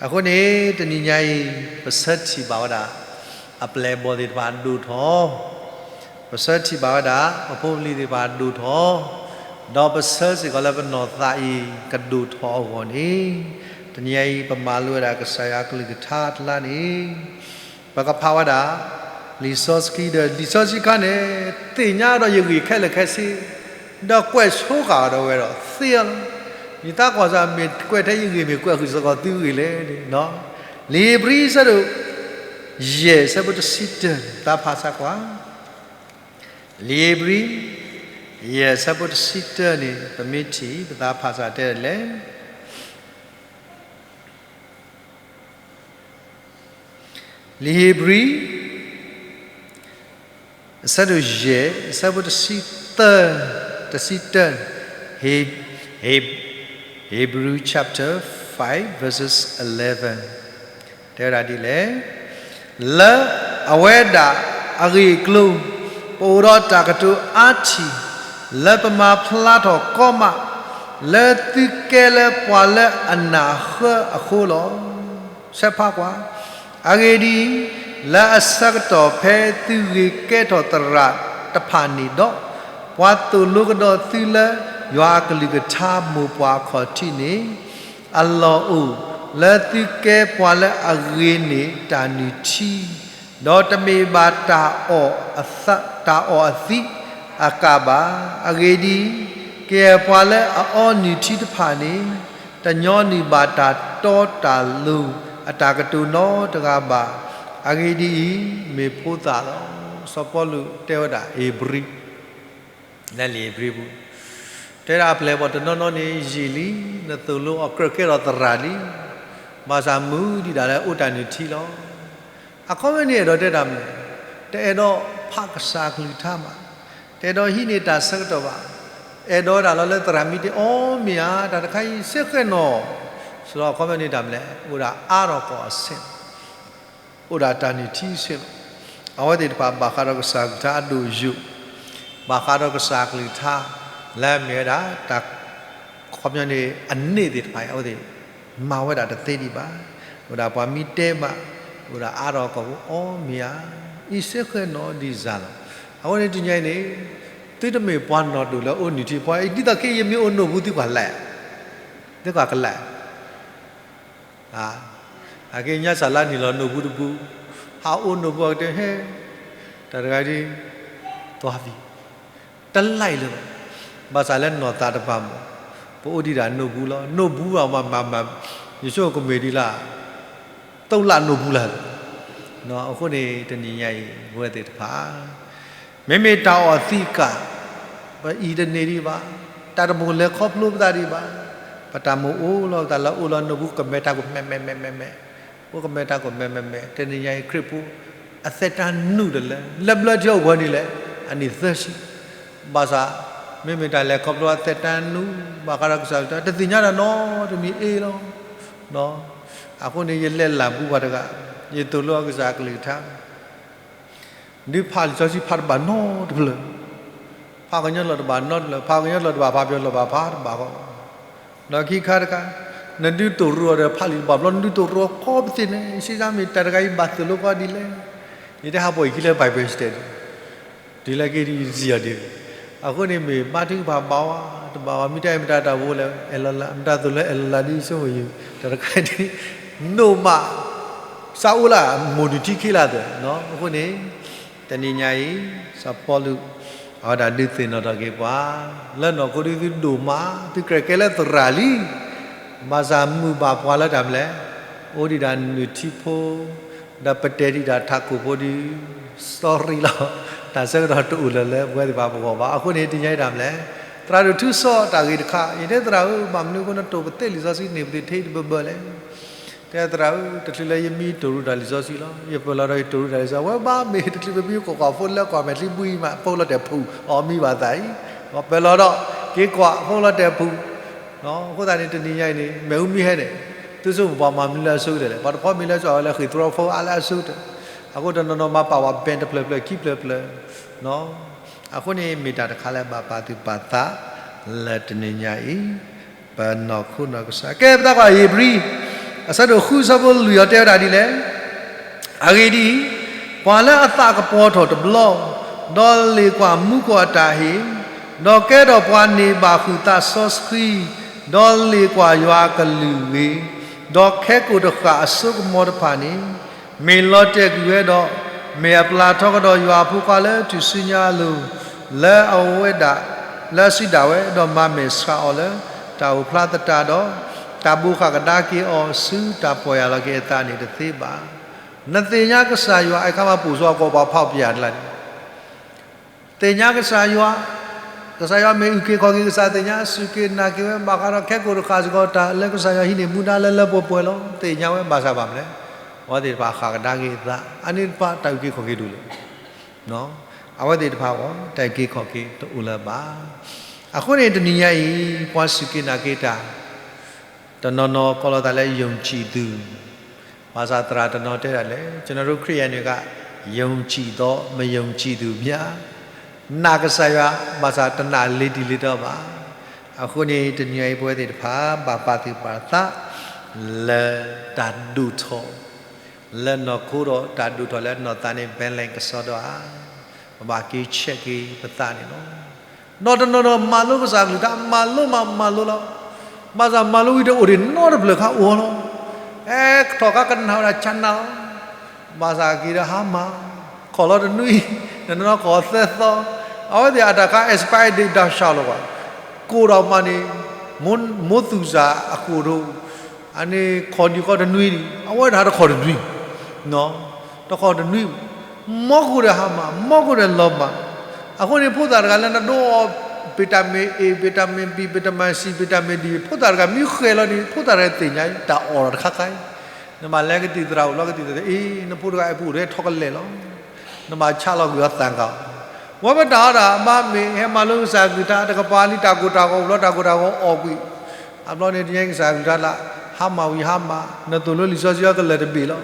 အဃိန့ၣ် တနံၤညါအံၤ ပဆၢထံၣ်ဘၣ်ဝဲဒၣ် အပျဲၢ်အဘီၣ်သ့ၣ်တဖၣ်အဒိၣ်ထီၣ် ပဆၢထံၣ်ဘၣ်ဝဲဒၣ် ပဖိပလံၤသ့ၣ်တဖၣ်အဒိၣ်ထီၣ်, ဒီးပဆၢစ့ၢ်ကီးလၢပနီၢ်သးအံၤကဒိၣ်ထီၣ်အဂီၢ်န့ၣ်, တနံၤညါအံၤ ပမၤလိဝဲဒၣ်ကစၢ်ယွၤအကလုၢ်ကထါတလါန့ၣ်, ပကဖးဝဲဒၣ် လံာ်စီဆှံဒီး လံာ်စီဆှံခါန့ၣ် သ့ၣ်ညါဒီးယဂ့ၢ်ခဲလၢာ်ခဲဆ့, ဒီးကွဲးဆိဃာ်ဒီးဝဲဒီးသ့အီၤလီၤ. ယသးကွၢ်စ့ၢ် မ့ၢ်ကွဲးထဲယဂ့ၢ် မ့ၢ်ကွဲးဃုာ်စ့ၢ်ကီးသုဂ့ၢ်လဲၣ်န့ၣ်, လံာ်ဧ့ၤဘြံၤ အဆၢဒိၣ် ယဲၢ် အဆၢဖိတဆံတၢန့ၣ် သးဖးစၢ်ကွၢ် လံာ်ဧ့ၤဘြံၤ ယဲၢ် အဆၢဖိတဆံတၢန့ၣ် ပမ့ၢ်ထံၣ် ပသးဖးစၢ်တဲဒ်လဲၣ်. လံာ်ဧ့ၤဘြံၤ အဆၢဒိၣ်ယဲၢ် အဆၢဖိတဆံတၢ, တဆံတၢ, He-, He-, Hebrew chapter five verses eleven တဲဝဲဒၣ်ဒ်လဲၣ်, လၢအဝဲဒၣ်အဂ့ၢ်အကျိၤ ပအိၣ်ဒီးတၢ်ကတိၤအါထံၣ် လၢပမၤဖျါထီၣ်ကီမး လၢသုကဲလၢပှၤလၢအနၢ်ဃၢအဃိလီၤ. ဆဲးဖးကွၢ်, အဂ့ၢ်ဒ်အံၤ, လၢအဆၢကတီၢ်ဖဲသုဂ့ၤကဲထီၣ်သရၣ်တဖၣ်န့ၣ်ဒီး, ပှၤသိၣ်လိကဒီးသုလၢယွၤအကလုၢ်ကထါမိၢ်ပှၢ်အခီၣ်ထံးန့ၣ်, အလီၢ်အိၣ်လၢသုကဲပှၤလၢအဂ့ၤန့ၢ်တၢ်နုၢ်ထံ, ဒီးတမ့ၢ်ဘၣ်တၢ်အီၣ်အသး, တၢ်အီၣ်အသံးအကၣ်ဘၣ်. အဂ့ၢ်ဒ်အံၤ, ကယဲၢ်ပှၤလၢအအီနုၢ်ထံတဖၣ်န့ၣ်, တညီနုၢ်ဘၣ်တၢ်တီတၢ်လိၤအတၢ်ကတိၤနီတဂၤဘၣ်. အဂ့ၢ်ဒ်အံၤ, မ့ၢ်ဖိသၣ်လီၤ. စီၤပီလူးတဲဝဲဒၣ်ဧ့ၤဘြံၤ လၢလံာ်ဧ့ၤဘြံၤပူၤ, တဲဒၣ်အပျဲၢ်အဘီၣ်တနီၤနီၤန့ၣ် ယံာ်လံ, နသိၣ်လိအီၤကြၢးကဲထီၣ်သရၣ်လံ, ဘၣ်ဆၣ်မုာ်ဒံးဒၣ်လၢအိၣ်တၢ်နုၢ်ထံလီၤ. အခီပညီန့ၣ် အဲၣ်ဒိးတဲတၢ်မနုၤလဲၣ်, တအဲၣ်ဒိးဖးကစၢ်အကလုၢ်ကထါဘၣ်, တအဲၣ်ဒိးဟံးန့ၢ်တၢ်ဆၢကတီၢ်ဘၣ်, အဲၣ်ဒိးဝဲဒၣ်လီၤလၢသရၣ်မံၤတ့ၢ်အီၤ မ့ၢ်ဧါ, တၢ်တခါအံၤစ့ၢ်ကီးနီၤ, ဆိလီၤအခီပညီန့ၣ်တၢ်မနုၤလဲၣ်, အိၣ်ဒၣ်အါထီၣ်ကီၢ်အဆ့ၣ် အိၣ်ဒၣ်တၢ်နုၢ်ထံအဆ့ၣ်လီၤ. အဝဲသ့ၣ်တဖၣ်ဘၣ်ဃးဒီးကစၢ်ကလုၢ်ကထါအဒိၣ်ယိာ်, ဘၣ်ဃးဒီးကစၢ်ကလုၢ်ကထါ လၢအမ့ၢ်ဝဲဒၣ်တၢ် ခီပညီန့ၣ် အန့ၣ်သ့ၣ်တဖၣ်အံၤ အဝဲသ့ၣ် မၤဝဲဒၣ်တသ့ဒံးဘၣ်. အိၣ်ဒၣ်ပှၤမံတဲဘၣ်, အိၣ်ဒၣ်အါထီၣ်ကီၢ်ဖိအီၤမ့ၢ်ဧါ, အံၤစ့ၢ်ကီးနီၤဒ်စၢ်လီၤ. အဝဲန့ၣ်တနံၤညါအံၤန့ၣ်, သုတမ့ၢ်ပှၤနီၢ်ဒိၣ်လၢအိၣ်နုၢ်ထံ, ပှၤအံၤဒ်သိးခဲအံၤယမ့ၢ်အိၣ်နိၣ်ပူၤသုကွၢ်လဲၣ်, သုကွၢ်ကလဲၣ် အက့ညါစၢ်လါနံၣ်လီၤနိၣ်ပူၤတပူၤ, ဟးအိၣ်နိၣ်ပူၤအကတၢၢ်ဟဲ, တၢ်တဂၤဒ်, သွါသံ, တလၢ်လၢၤဘၣ်, ဘၣ်ဆၣ်လၢနီၢ်သးတဖၣ်မး, ပအိၣ်ဒံးဒၣ်နိၣ်ပူၤလီၤ. နိၣ်ပူၤအမၤမၤမၤ, ယဆိကမိၣ်ဒ်လၢ သုးလၢ်နိၣ်ပူၤလၢ်လၢ, အဃိန့ၣ် တနံၤညါအံၤ ပဝဲသ့ၣ်တဖၣ် မ့မ့ၢ်တၢ်အီၣ်အသံးအကၣ်, ပအံၤတန့ၢ်ဒံးဘၣ်, တၢ်တမိၣ်လဲၤခီဖျိပသးဒံးဘၣ်, ပတၢ်မိၣ်အိၣ်လီၤပသးလၢအိၣ်လီၤနိၣ်ပူၤ ကမဲာ်တၢ်ကိၢ်မဲာ်မဲာ်မဲာ်မဲာ်မဲာ်, အိၣ်ကမဲာ်တၢ်ကိၢ်မဲာ်မဲာ်မဲာ်, တနံၤညါအံၤခရံာ်ဖိ အသက်တမ်းနုာ်ဒီးလဲၣ်, လၢဘျၢထံအိၣ်ပှဲၤနံၣ်လဲၣ်, အနံၣ်သၢဆံ, ဘၣ်ဆၣ် မ့မ့ၢ်တၢ်လဲၤခီဖျိအသက်တမ်းနုာ်, ဘၣ်ဃးဒီးကစၢ်ကလုၢ်ကထါ တသ့ၣ်ညါတၢ်နီတမံၤအ့လီၤ. အဃိန့ၣ် ယလဲၤလၢ်ဘူးပှၤတဂၤ, ယသိၣ်လိအီၤကစၢ်ကလုၢ်ကထါ ဒုးဖးလံာ်စီဆှံဖးတဘၣ်နီတဖျၢၣ်, ဖးကညီလီၢ်တဘၣ်နီတဖျၢၣ်, ဖးကညီလီၢ်တဘၣ် ဖးပယီၤလီၢ်ဘၣ်ဖးတဘၣ်ဃီ, ဒီးခံခါတခါ, နဒုးသိၣ်လိအီၤဒီးဖးလံာ်တဘၣ်ဘျီ နဒုးသိၣ်လိအီၤကိးပသ့ၣ်န့ၣ် စံးစၢ်မ့ၢ်တၢ်တဂၤအံၤဘၣ်သိၣ်လိကီဒ်လဲၣ်, ယတဟးပိာ်ယခံလၢ Bible study တုၤလၢက့ၤဒ်ယစံးအီၤဒ်, အဃိန့ၣ်မ့ၢ်ဘါထုကဖၣ်ဘၣ်ဝဲတဘၣ်ဝဲ မ့ၢ်တၢ်အံၤမ့ၢ်တၢ်တၢ်ဖိလၢ အဲၣ်လီၤလၢ မ့ၢ်တၢ်သိၣ်လၢအဲၣ်လီၤလၢဒ်ဆိကမိၣ်ယုၢ် တၢ်တခါဒ် နိၣ်မး စးအိၣ်လၢမိၢ်နုၢ်ထံခံလၢသၢ, အဃိန့ၣ် တနံၤညါအံၤ စီၤပီလူး အဝဲဒၣ်ဒုးသ့ၣ်နီၣ်ထီၣ်က့ၤပှၤ လၢနီၢ်ခိဒုးသုဒိၣ်မး သုကြၢးကဲလၢသရၣ်လံ, ဘၣ်ဆၣ်မုာ်ဘၣ်ပှၤလၢတၢ်မနုၤလဲၣ်, အိၣ်ဒံးဒၣ်နုၢ်ထံဖိ ဒီးပတဲဒံးဒၣ်ထးခိၣ်ဖိဒုး sorry လီၤ, တၢ်ဆၢကတီၢ်တအိၣ်လၢၤလၢပဝဲသ့ၣ်တဖၣ်ပဂီၢ်ဘၣ်. အဃိန့ၣ် တနံၤညါအံၤတၢ်မနုၤလဲၣ်, သရၣ်ဒိၣ်ထူစီၤတၢ်ဂ့ၢ်တခါ, ယတဲသရၣ်ဧၢ, ဘၣ်မနုၤအဃိနတိၢ်ပသ့လံာ်စီဆှံန့ၣ် ပသ့ၣ်ထဲတဘၢဘၢလဲၣ်. တဲသရၣ်ဧၢ, တချုးလၢယမံတိၢ်ရူၢ်တၢ်လံာ်စီဆှံလီၤ. ယပၢၢ်လီၤဒီးယတိၢ်ရူၢ်တၢ်လံာ်စီဆှံ, အဝဲဘၣ်မ့ၢ်တချုးပမံကွၢ်ကွၢ်ဖိလၢကွၢ်မဲာ်ချံဘှံးမး ဖိလီၤတဲာ်ဖုး အီၣ်မံဘၣ်သးအံၤ, ပၢၢ်လီၤဒီး က့ၤကွၢ်ဖိလီၤတဲာ်ဖုး အဃိသတးန့ၣ် တနံၤညါအံၤန့ၣ် မ့ၣ်အူမံဟဲန့ၣ်, သုဆိကမိၣ်ပှၤမၤမနုၤလၢအဆိကတၢၢ်လဲၣ်. ပှၤတခီမ့ၢ်လၢဆိအဝဲလၢဃ့ၢ်သရီဖိအါလၢအဆိကတၢၢ်, အဃိတနီၤနီၤမၤပာ်ဝဲ ဘဲၣ် တဖျၢၣ်ဖျၢၣ်ခံဖျၢၣ်ဖျၢၣ်, အဃိန့ၣ် မ့ၢ်တၢ်တခါလၢဘၣ်ပာ်သူၣ်ပာ်သး လၢတနံၤညါအံၤ ပနီၢ်ခိနီၢ်ကစၢ်. ကဲပသးကွၢ်ဧ့ၤဘြံၤ အဆၢဒိၣ်ဃုအဆၢဖိလွံၢ်အံၤတဲဝဲဒၣ်ဒ်လဲၣ်. အဂ့ၢ်ဒ်အံၤ, ပှၤလၢအသးကပီၤထီၣ်တဘျီ, ဒီးလ့ၣ်ကွၢ်မူကီၢ်အတၢ်ဟ့ၣ်, ဒီးကဲထီၣ်ပှၤန့ၢ်ဘၣ်ဃုာ်သးစီဆှံ, ဒီးလ့ၣ်ကွၢ်ယွၤအကလုၢ်ဂ့ၤ, ဒီးခဲကိာ်တဃၣ်အစိကမီၤတဖၣ်န့ၣ်, မ့ၢ်လီၤတဲာ်ကွံာ်ဝဲဒီး, မ့ၢ်အပျၢ်ထီကဒီးယွၤအဖိခွါလၢထူၣ်စုညါအလိၤ, လၢအဝဲဒၣ်, လၢအစုဒၣ်ဝဲ, ဒီးမၤမဲာ်ဆှးအီၤလၢတၢ်အိၣ်ဖျါသတးဒီး, တၢ်ဘိးဃၣ်ကဒါက့ၤအီၤဆူတၢ်ပီၢ်ယၢ်လီၤက့ၤအသးန့ၣ်တသ့ဘၣ်. နသ့ၣ်ညါကစၢ်ယွၤ အခါမးပိာ်စီၤအကိာ်ပှၤဖးအီၣ်ပယၣ်တလါန့ၣ် သ့ၣ်ညါကစၢ်ယွၤ, ကစၢ်ယွၤမ့ၢ်အုၣ်က့ၤခီၣ်က့ၤကစၢ်သ့ၣ်ညါ စူၢ်က့ၤနာ်က့ၤဝဲ ဘၣ်ဃးဒီးခဲကိာ်တဃၣ်စ့ၢ်ကီး တၢ်လၢကစၢ်ယွၤဟံးန့ၢ်မူဒါလၢလၢပှဲၤပှဲၤလီၤ. သ့ၣ်ညါဝဲဘၣ်ဆၣ်ဘၣ်မနုၤလဲၣ်, အဝဲသ့ၣ်တဖၣ်ဃၣ်ကဒါက့ၤအသး အန့ၣ်တဖၣ်တၢ်အုၣ်က့ၤခီၣ်က့ၤတအိၣ်လၢၤဘၣ်. အဝဲသ့ၣ်တဖၣ်အံၤ တၢ်အုၣ်က့ၤခီၣ်က့ၤတအိၣ်လၢၤဘၣ်. အဃိန့ၣ်တနံၤညါအံၤ ပှၤစူၢ်က့ၤနာ်က့ၤတၢ် တနီၤနီၤကိးလီၤသးလၢယုံကြည်သူ, ဘၣ်ဆၣ်သရၣ်တနီၤတဲဒၣ်လဲၣ်, ကျွန်တော်တို့ခရစ်ယာန်တွေက ယုံကြည်သော မယုံကြည်သူများ, နာ်ကစၢ်ယွၤ ဘၣ်ဆၣ်တနာ်လ့ၤတံၢ်လ့ၤတီဘၣ်. အဃိန့ၣ် တနံၤညါအံၤပဝဲသ့ၣ်တဖၣ် ဘၣ်ပာ်သူၣ်ပာ်သး လၢတၢ်ဒိၣ်ထီၣ် လၢနီၢ်ခိဒီးတၢ်ဒိၣ်ထီၣ်လၢနီၢ်သးန့ၣ် ဘဲလဲၣ်ကစီဒီဧါ, ပဘၣ်က့ၤဆဲးက့ၤပသးန့ၣ်လီၤ. ဒီးတနီၤနီၤမၤလိကစၢ်ကလုၢ်ကထါ မၤလိမးမၤလိလီၤ. ဘၣ်ဆၣ်မၤလိဝံၤတအိၣ်ဒံးနီတဖျၢၣ်ခါအိၣ်လီၤ. ဟဲထီၣ်ခါကနၣ်ဝဲဒၣ်ဆါနၤလီၤ. ဘၣ်ဆၣ်က့ၤဒီးဟါမၢ်, ခိးလီၤတနွံ, တနီၤနီၤခိးသၢသီ, အဝဲသ့ၣ်အတၢ်ခါ expire date ဒၣ်ဆှးလီၤဘၣ်. ကိၣ်ဒီးမးန့ၣ် မိၢ်သူၣ်စၢ်အကိၣ်ဒိၣ် အန့ၣ်ခိးဒံးဃီတနွံဒံး, အဝဲဒၣ်တခိးတနွံ, တခိးတနွံ, မီၢ်ကိၣ်ဒီးဟါမၢ်, မီၢ်ကိၣ်ဒီးလီၤမၢ်. အဃိန့ၣ် ဖိသၣ်တဂၤလၢနဒိးအီၤ vitamin A, vitamin B, vitamin C, vitamin D, ဖိသၣ်တဂၤမ့ၢ်ဃဲၤလီၤန့ၣ် ဖိသၣ်တဂၤသ့ၣ်ညါတၢ်အီၣ်တခါခါအံၤ, နဘၣ်လဲၤကသံၣ်သရၣ်အိၣ်ဘျီကသံၣ်သရၣ် အ့ နဖိတဂၤအဲၣ်ပူၤအိၣ်ထဲထီကလဲာ်လီၤ. နဘၣ်ဆးလီၤကွံာ်အီၤသၣ်ကၣ်အီၤ, ဝဲပတၢ်အီၣ်တၢ်အဘၣ်မ့ၢ်ဟဲမၤလိကစၢ်ကလုၢ်ကထါ တကပၤလံတၢ်ကိၢ်တၢ်ဂီၤအိၣ်ဘျီ တၢ်ကိၢ်တၢ်ဂီၤအီၣ်ကွံာ်, အဘျီန့ၣ် တနံၤညါအံၤကစၢ်ကလုၢ်ကထါလၢ ဟါမၢ်ဝံၤဟါမၢ် နသိၣ်လိလံာ်စီဆှံအကလၢၢ်တဘ့ၣ်လီၤ.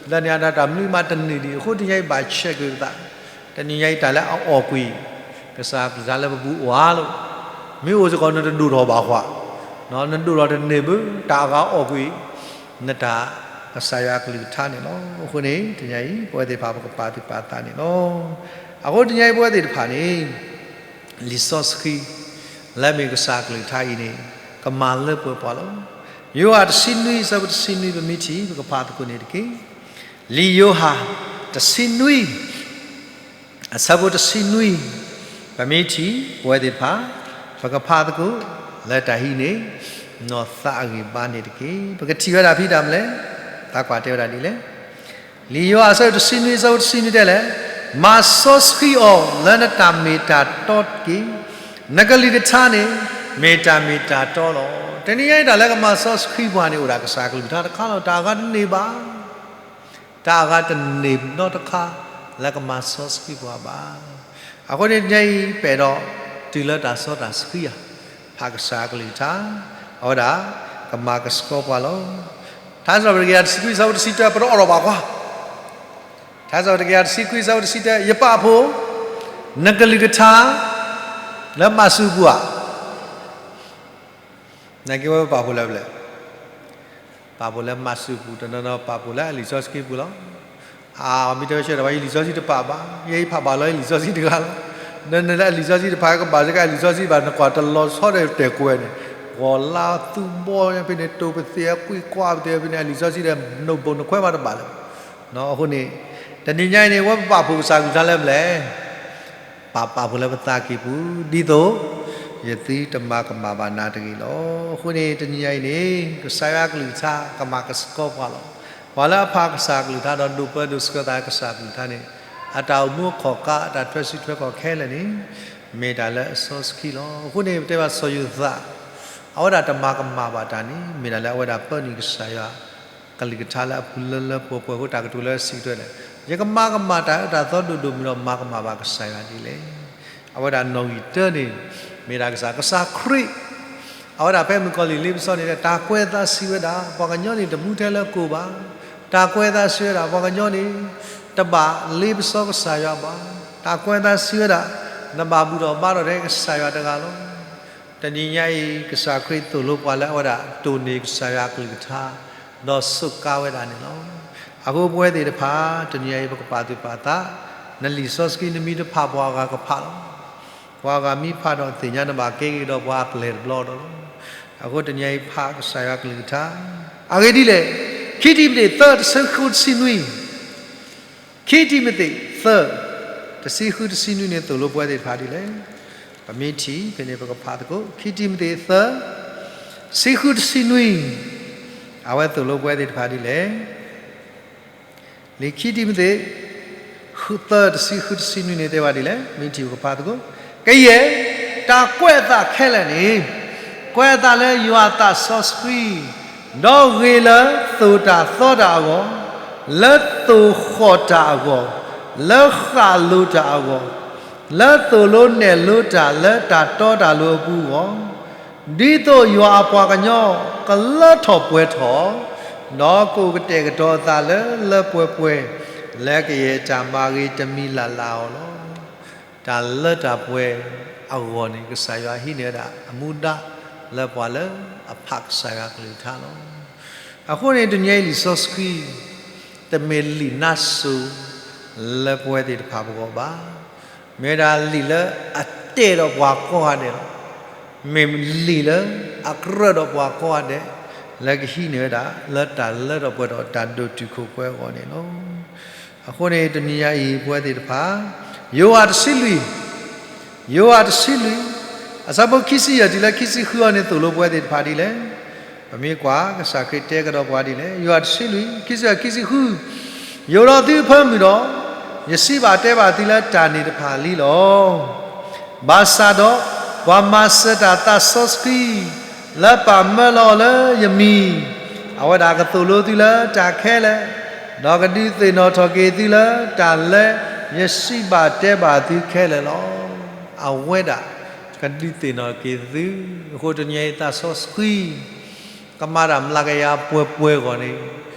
လၢန့ၣ်အတၢ်မနုၤမးတန့ၢ်ဒံး အဃိတနံၤညါအံၤဘၣ်ဆဲးက့ၤပသး, တနံၤညါအံၤတၢ်လၢအအီၣ်ကွံာ် ကစၢ်ကလုၢ်ကထါလၢပပူၤအိၣ်ဧါလိၤ, မ့ၢ်အိၣ်စ့ၢ်ကီးနတဒိၣ်ထီၣ်ဘၣ်ဃး, နဒိၣ်ထီၣ်တန့ၢ်ဘၣ် တၢ်အဂၤအီၣ်ကွံာ် နတၢ်ကစၢ်ယွၤကလုၢ်ကထါန့ၣ်လီၤ. အဃိန့ၣ် တနံၤညါအံၤ ပဝဲသ့ၣ်တဖၣ်ပကပာ်သူၣ်ပာ်သးန့ၣ်လီၤ. အဃိတနံၤညါအံၤပဝဲသ့ၣ်တဖၣ်န့ၣ် လံာ်စီဆှံ လၢမ့ၢ်ကစၢ်ကလုၢ်ကထါအံၤန့ၣ် ကမၤလၢပှဲၤပှၤလီၤ. ယိၤဟၣ်တဆံနွံ အဆၢဖိတဆံနွံ ပမ့ၢ်ထံၣ် ပကဖးသကိးန့ၣ်တက့ၢ်. လံာ်ယိၤဟၣ် တဆံနွံ အဆၢဖိတဆံနွံ, ပမ့ၢ်ထံၣ် ပဝဲသ့ၣ်တဖၣ် ပကဖးသကိး လၢတၢ်ဟံးန့ၢ် နီၢ်သးအဂံၢ်ဘါန့ၣ်တက့ၢ်. ပကထံၣ်ဝဲဒၣ်ဖဲတၢ်မနုၤလဲၣ်, သးကွၢ်တဲဝဲဒၣ်ဒ်လဲၣ်. လံာ်ယိၤဟၣ်အဆၢဒိၣ်တဆံနွံ အဆၢဖိတဆံနွံတဲလဲၣ်, မၤစီဆှံအီၤလၢနတၢ်မ့ၢ်တၢ်တီတက့ၢ်. နကလုၢ်ကထါန့ၣ် မ့ၢ်တၢ်မ့ၢ်တၢ်တီလီၤ. တနံၤညါအံၤတၢ်လၢကမၤစီဆှံပှၤန့ၣ် အိၣ်ဒၣ်ကစၢ်ကလုၢ်ကထါတခါလီၤ. တၢ်အဂၤတန့ၢ်ဘၣ် တၢ်အဂၤတန့ၢ်နီတခါ လၢကမၤစီဆှံပှၤဘၣ်. အဃိန့ၣ်တနံၤညါအံၤ ပအဲၣ်ဒိးတုၤလၢတၢ်စီတၢ်ဆှံဧါ, ဖးကစၢ်ကလုၢ်ကထါ, အဝဲဒၣ် ကမၤကဆှီပှၤလီၤ. ထါစံးပတြၢၤတကယၤတဆံခွံ အဆၢဖိတဆံတၢ ပတအိးထီၣ်ဘၣ်ကွၢ်. ထါစံးပတြၢၤတကယၤတဆံခွံ အဆၢဖိတဆံတၢ ယပာ်ဖှိၣ် နကလုၢ်ကထါ လၢမၤစူၢ်ပှၤ နာ်က့ဝဲပပာ်ဖှိၣ်လၢပျၢၤ, ပာ်ဖှိၣ်လၢမၤစူၢ်ပူၤ, တနီၤနီၤပာ်ဖှိၣ်လၢအလံာ်စီဆှံပူၤလီၤ. အမ့ၢ်တဲဝဲဆၢဒီး ယလံာ်စီဆှံတဖးဘၣ်, ယဲယဖးဘၣ်လီၤ ယလံာ်စီဆှံတဂၤလီၤ. နနလၢအလံာ်စီဆှံတဖး ကဘၣ်စ့ၢ်ကီးအလံာ်စီဆှံဘၣ် နကွၢ်တလီၤဆီဒီးတဲာ်ကွဲန့ၣ်, ဂီၤလါသူဘီဖဲန့ၣ် တိၤပသ့ၣ်ကွံာ်ကွၢ်ပသ့ၣ်ဖဲန့ၣ် အလံာ်စီဆှံဒီး နဘိၣ်နခွဲးမးတဘၣ်လၢၤ. အဃိန့ၣ် တနံၤညါအံၤန့ၣ် ဝဲပပာ်ဖှိၣ်ကစၢ်ကလုၢ်ကထါလၢပျၢၤ ပာ်ပာ်ဖှိၣ်လၢပသးကံၢ်ပူၤ ဒ်သိး ယသုတမၤကမၣ်ဘၣ်နၤတဂ့ၤလီၤ. အဃိန့ၣ် တနံၤညါအံၤန့ၣ် ကစၢ်ယွၤကလုၢ်ကထါ ကမၤကဆှီပှၤလီၤ. ပှၤလၢအဖးကစၢ်ကလုၢ်ကထါဒီး ဒိးပၢဒိးဆှၢသးကစၢ်ကလုၢ်ကထါန့ၣ် အတၢ်အိၣ်မူအခီၣ်ကါ အတၢ်ထွဲစုထွဲခီၣ်ခဲလၢာ်န့ၣ် မ့ၢ်တၢ်လၢအစီဆှံလီၤ. အဃိန့ၣ် ပတဲဘၣ်စီၤယိၤသး အဝဲဒၣ်တမၤကမၣ်ဘၣ်တၢ်န့ၣ် မ့ၢ်ဒၣ်လၢအဝဲဒၣ်ပၢနုာ်ကစၢ်ယွၤ ကလုၢ်ကထါလၢအပူၤလၢလၢပှဲၤပှဲၤအဃိ တၢ်ကတိၤလၢအစံးကတၢၢ်လဲၣ်, ယကမၤကမၣ်တၢ်အၢတၢ်သီဒိၣ်ဒိၣ်မုၢ်ဒီး မၤကမၣ်ဘၣ်ကစၢ်ယွၤဒ်လဲၣ်. အဝဲဒၣ်နီၣ်ဂံၢ်တၢန့ၣ် မ့ၢ်ဒၣ်ကစၢ် ကစၢ်ခရံာ် အဝဲဒၣ်ဖဲမုၣ်ကီၤလံၢ်လ့ပစီန့ၣ် တၢ်ကွဲးအသးစံးဝဲဒၣ် ပှၤကညီန့ၣ် တမူထဲလၢကိၣ်ဘၣ်. တၢ်ကွဲးအသးစံးဝဲဒၣ် ပှၤကညီန့ၣ် တဘၣ်လ့ပစီကစၢ်ယွၤဘၣ်. တၢ်ကွဲးအသးစံးဝဲဒၣ် နဘၣ်ဘူၣ်ထီၣ်ဘါထီၣ်ထဲကစၢ်ယွၤတဂၤလီၤ. တနံၤညါအံၤ ကစၢ်ခရံာ်သိၣ်လိပှၤလၢအဝဲဒၣ် တိၢ်န့ၢ်ကစၢ်ယွၤအကလုၢ်ကထါ ဒီးစူးကါဝဲဒၣ်န့ၣ်လီၤ. အဃိပဝဲသ့ၣ်တဖၣ် တနံၤညါအံၤ ပကပာ်သူၣ်ပာ်သး နလံာ်စီဆှံနမ့ၢ်တဖး ပှၤအဂၤကဖးလီၤ. ပှၤအဂၤမ့ၢ်ဖးဒီးသ့ၣ်ညါ နဘၣ်ကဲက့ၤဒီးပှၤအပျဲၢ်တဘျီဒီးလီၤ. အဃိတနံၤညါအံၤ ဖးကစၢ်ယွၤအကလုၢ်ကထါ အဂ့ၢ်ဒ်လဲၣ်, ခံတံၤမသ့း သၢ တဆံဃု တဆံနွံ ခံတံၤမသ့း သၢ တဆံဃု တဆံနွံန့ၣ် သိၣ်လိပဝဲသ့ၣ်တဖၣ်ဒ်လဲၣ်. ပမ့ၢ်ထံၣ်ဖဲန့ၣ် ပကဖးသကိး ခံတံၤမသ့း သၢ တဆံဃု တဆံနွံ အဝဲသိၣ်လိပဝဲသ့ၣ်တဖၣ်ဒ်လဲၣ်. လံာ်ခံတံၤမသ့း သၢ တဆံဃု တဆံနွံန့ၣ် တဲဝဲဒ်လဲၣ်, မ့ၢ်ထံၣ်ပကဖးသကိး, ကယဲၢ် တၢ်ကွဲးအသးခဲလၢာ်န့ၣ် ကွဲးအသးလၢယွၤအသးစီဆှံ, ဒီးဂ့ၤလၢသိၣ်တၢ်သီတၢ်အဂီၢ်, လၢသိၣ်ဃီၣ်တၢ်အဂီၢ်, လၢဃၣ်လိၤတၢ်အဂီၢ်, လၢသိၣ်လိနဲၣ်လိတၢ်လၢတၢ်တီတၢ်လိၤအပူၤအဂီၢ်, ဒ်သိးယွၤအပှၤကညီကလၢထီၣ်ပှဲၤထီၣ်, ဒီးကအိၣ်ကတဲာ်ကတီၤအသးလၢလၢပှဲၤပှဲၤ, လၢကယဲၢ်တၢ်မၤဂ့ၤတမံၤလၢ်လၢ်အီၤလီၤ. တၢ်လၢတၢ်ပှဲၤအဂီၢ်န့ၣ် ကစၢ်ယွၤဟံးန့ၢ်ဝဲဒၣ်အမူဒါလၢပှၤလၢအဖးကစၢ်ယွၤကလုၢ်ကထါလီၤ. အဃိန့ၣ် တနံၤအံၤလံာ်စီဆှံ တမ့ၢ်လံာ်နါစိၤလၢပဝဲသ့ၣ်တဖၣ်ပဂီၢ်ဘၣ်. မ့ၢ်ဝဲဒၣ်လံာ်လၢအတဲာ်ဒီးပှၤကိးဂၤဒဲးလီၤ. မ့ၢ်လံာ်လၢအကြၢးဒီးပှၤကိးဂၤဒဲး, လၢကဟံးန့ၢ်ဝဲဒၣ်လၢတၢ်လၢထီၣ်ပှဲၤထီၣ်တၢ်ဒိၣ်တုာ်ခိၣ်ပှဲၤအဂီၢ်န့ၣ်လီၤ. အဃိန့ၣ် တနံၤညါအံၤပဝဲသ့ၣ်တဖၣ် ယိၤဟၣ်တဆံလွံၢ်, ယိၤဟၣ်တဆံလွံၢ် အဆၢဖိခံဆံယဲၢ်တုၤလၢခံဆံဃုအံၤန့ၣ် သိၣ်လိပဝဲသ့ၣ်တဖၣ်ဒ်လဲၣ်. ပမ့ၢ်ကွၢ် ကစၢ်ခရံာ်တဲကဒီးပှၤဒ်လဲၣ်. ယိၤဟၣ်တဆံလွံၢ် ခံဆံယဲၢ် ခံဆံဃု, ယိးထီၣ်သုအဖၢမုၢ်ဒီး ယစံးဘၣ်တဲဘၣ်သုလၢတၢ်န့ၣ်တဖၣ်လံလီၤ. ဘၣ်ဆၣ်ဒီး ပှၤမၤစၢၤတၢ်သးစီဆှံ လၢပာ်မၢလီၤအီၤလၢယမံၤ, အဝဲဒၣ်ကသိၣ်လိသုလၢတၢ်ခဲလၢာ်, ဒီးကဒုးသ့ၣ်နီၣ်ထီၣ်က့ၤသုလၢတၢ်လၢယစံးဘၣ်တဲဘၣ်သုခဲလၢာ်လီၤ. အဝဲဒၣ် ကဒုးသ့ၣ်နီၣ်က့ၤသု, အဃိတနံၤအံၤသးစီဆှံ ကမၤတၢ်မျးကယၤပှဲၤပှဲၤအဂီၢ်န့ၣ်,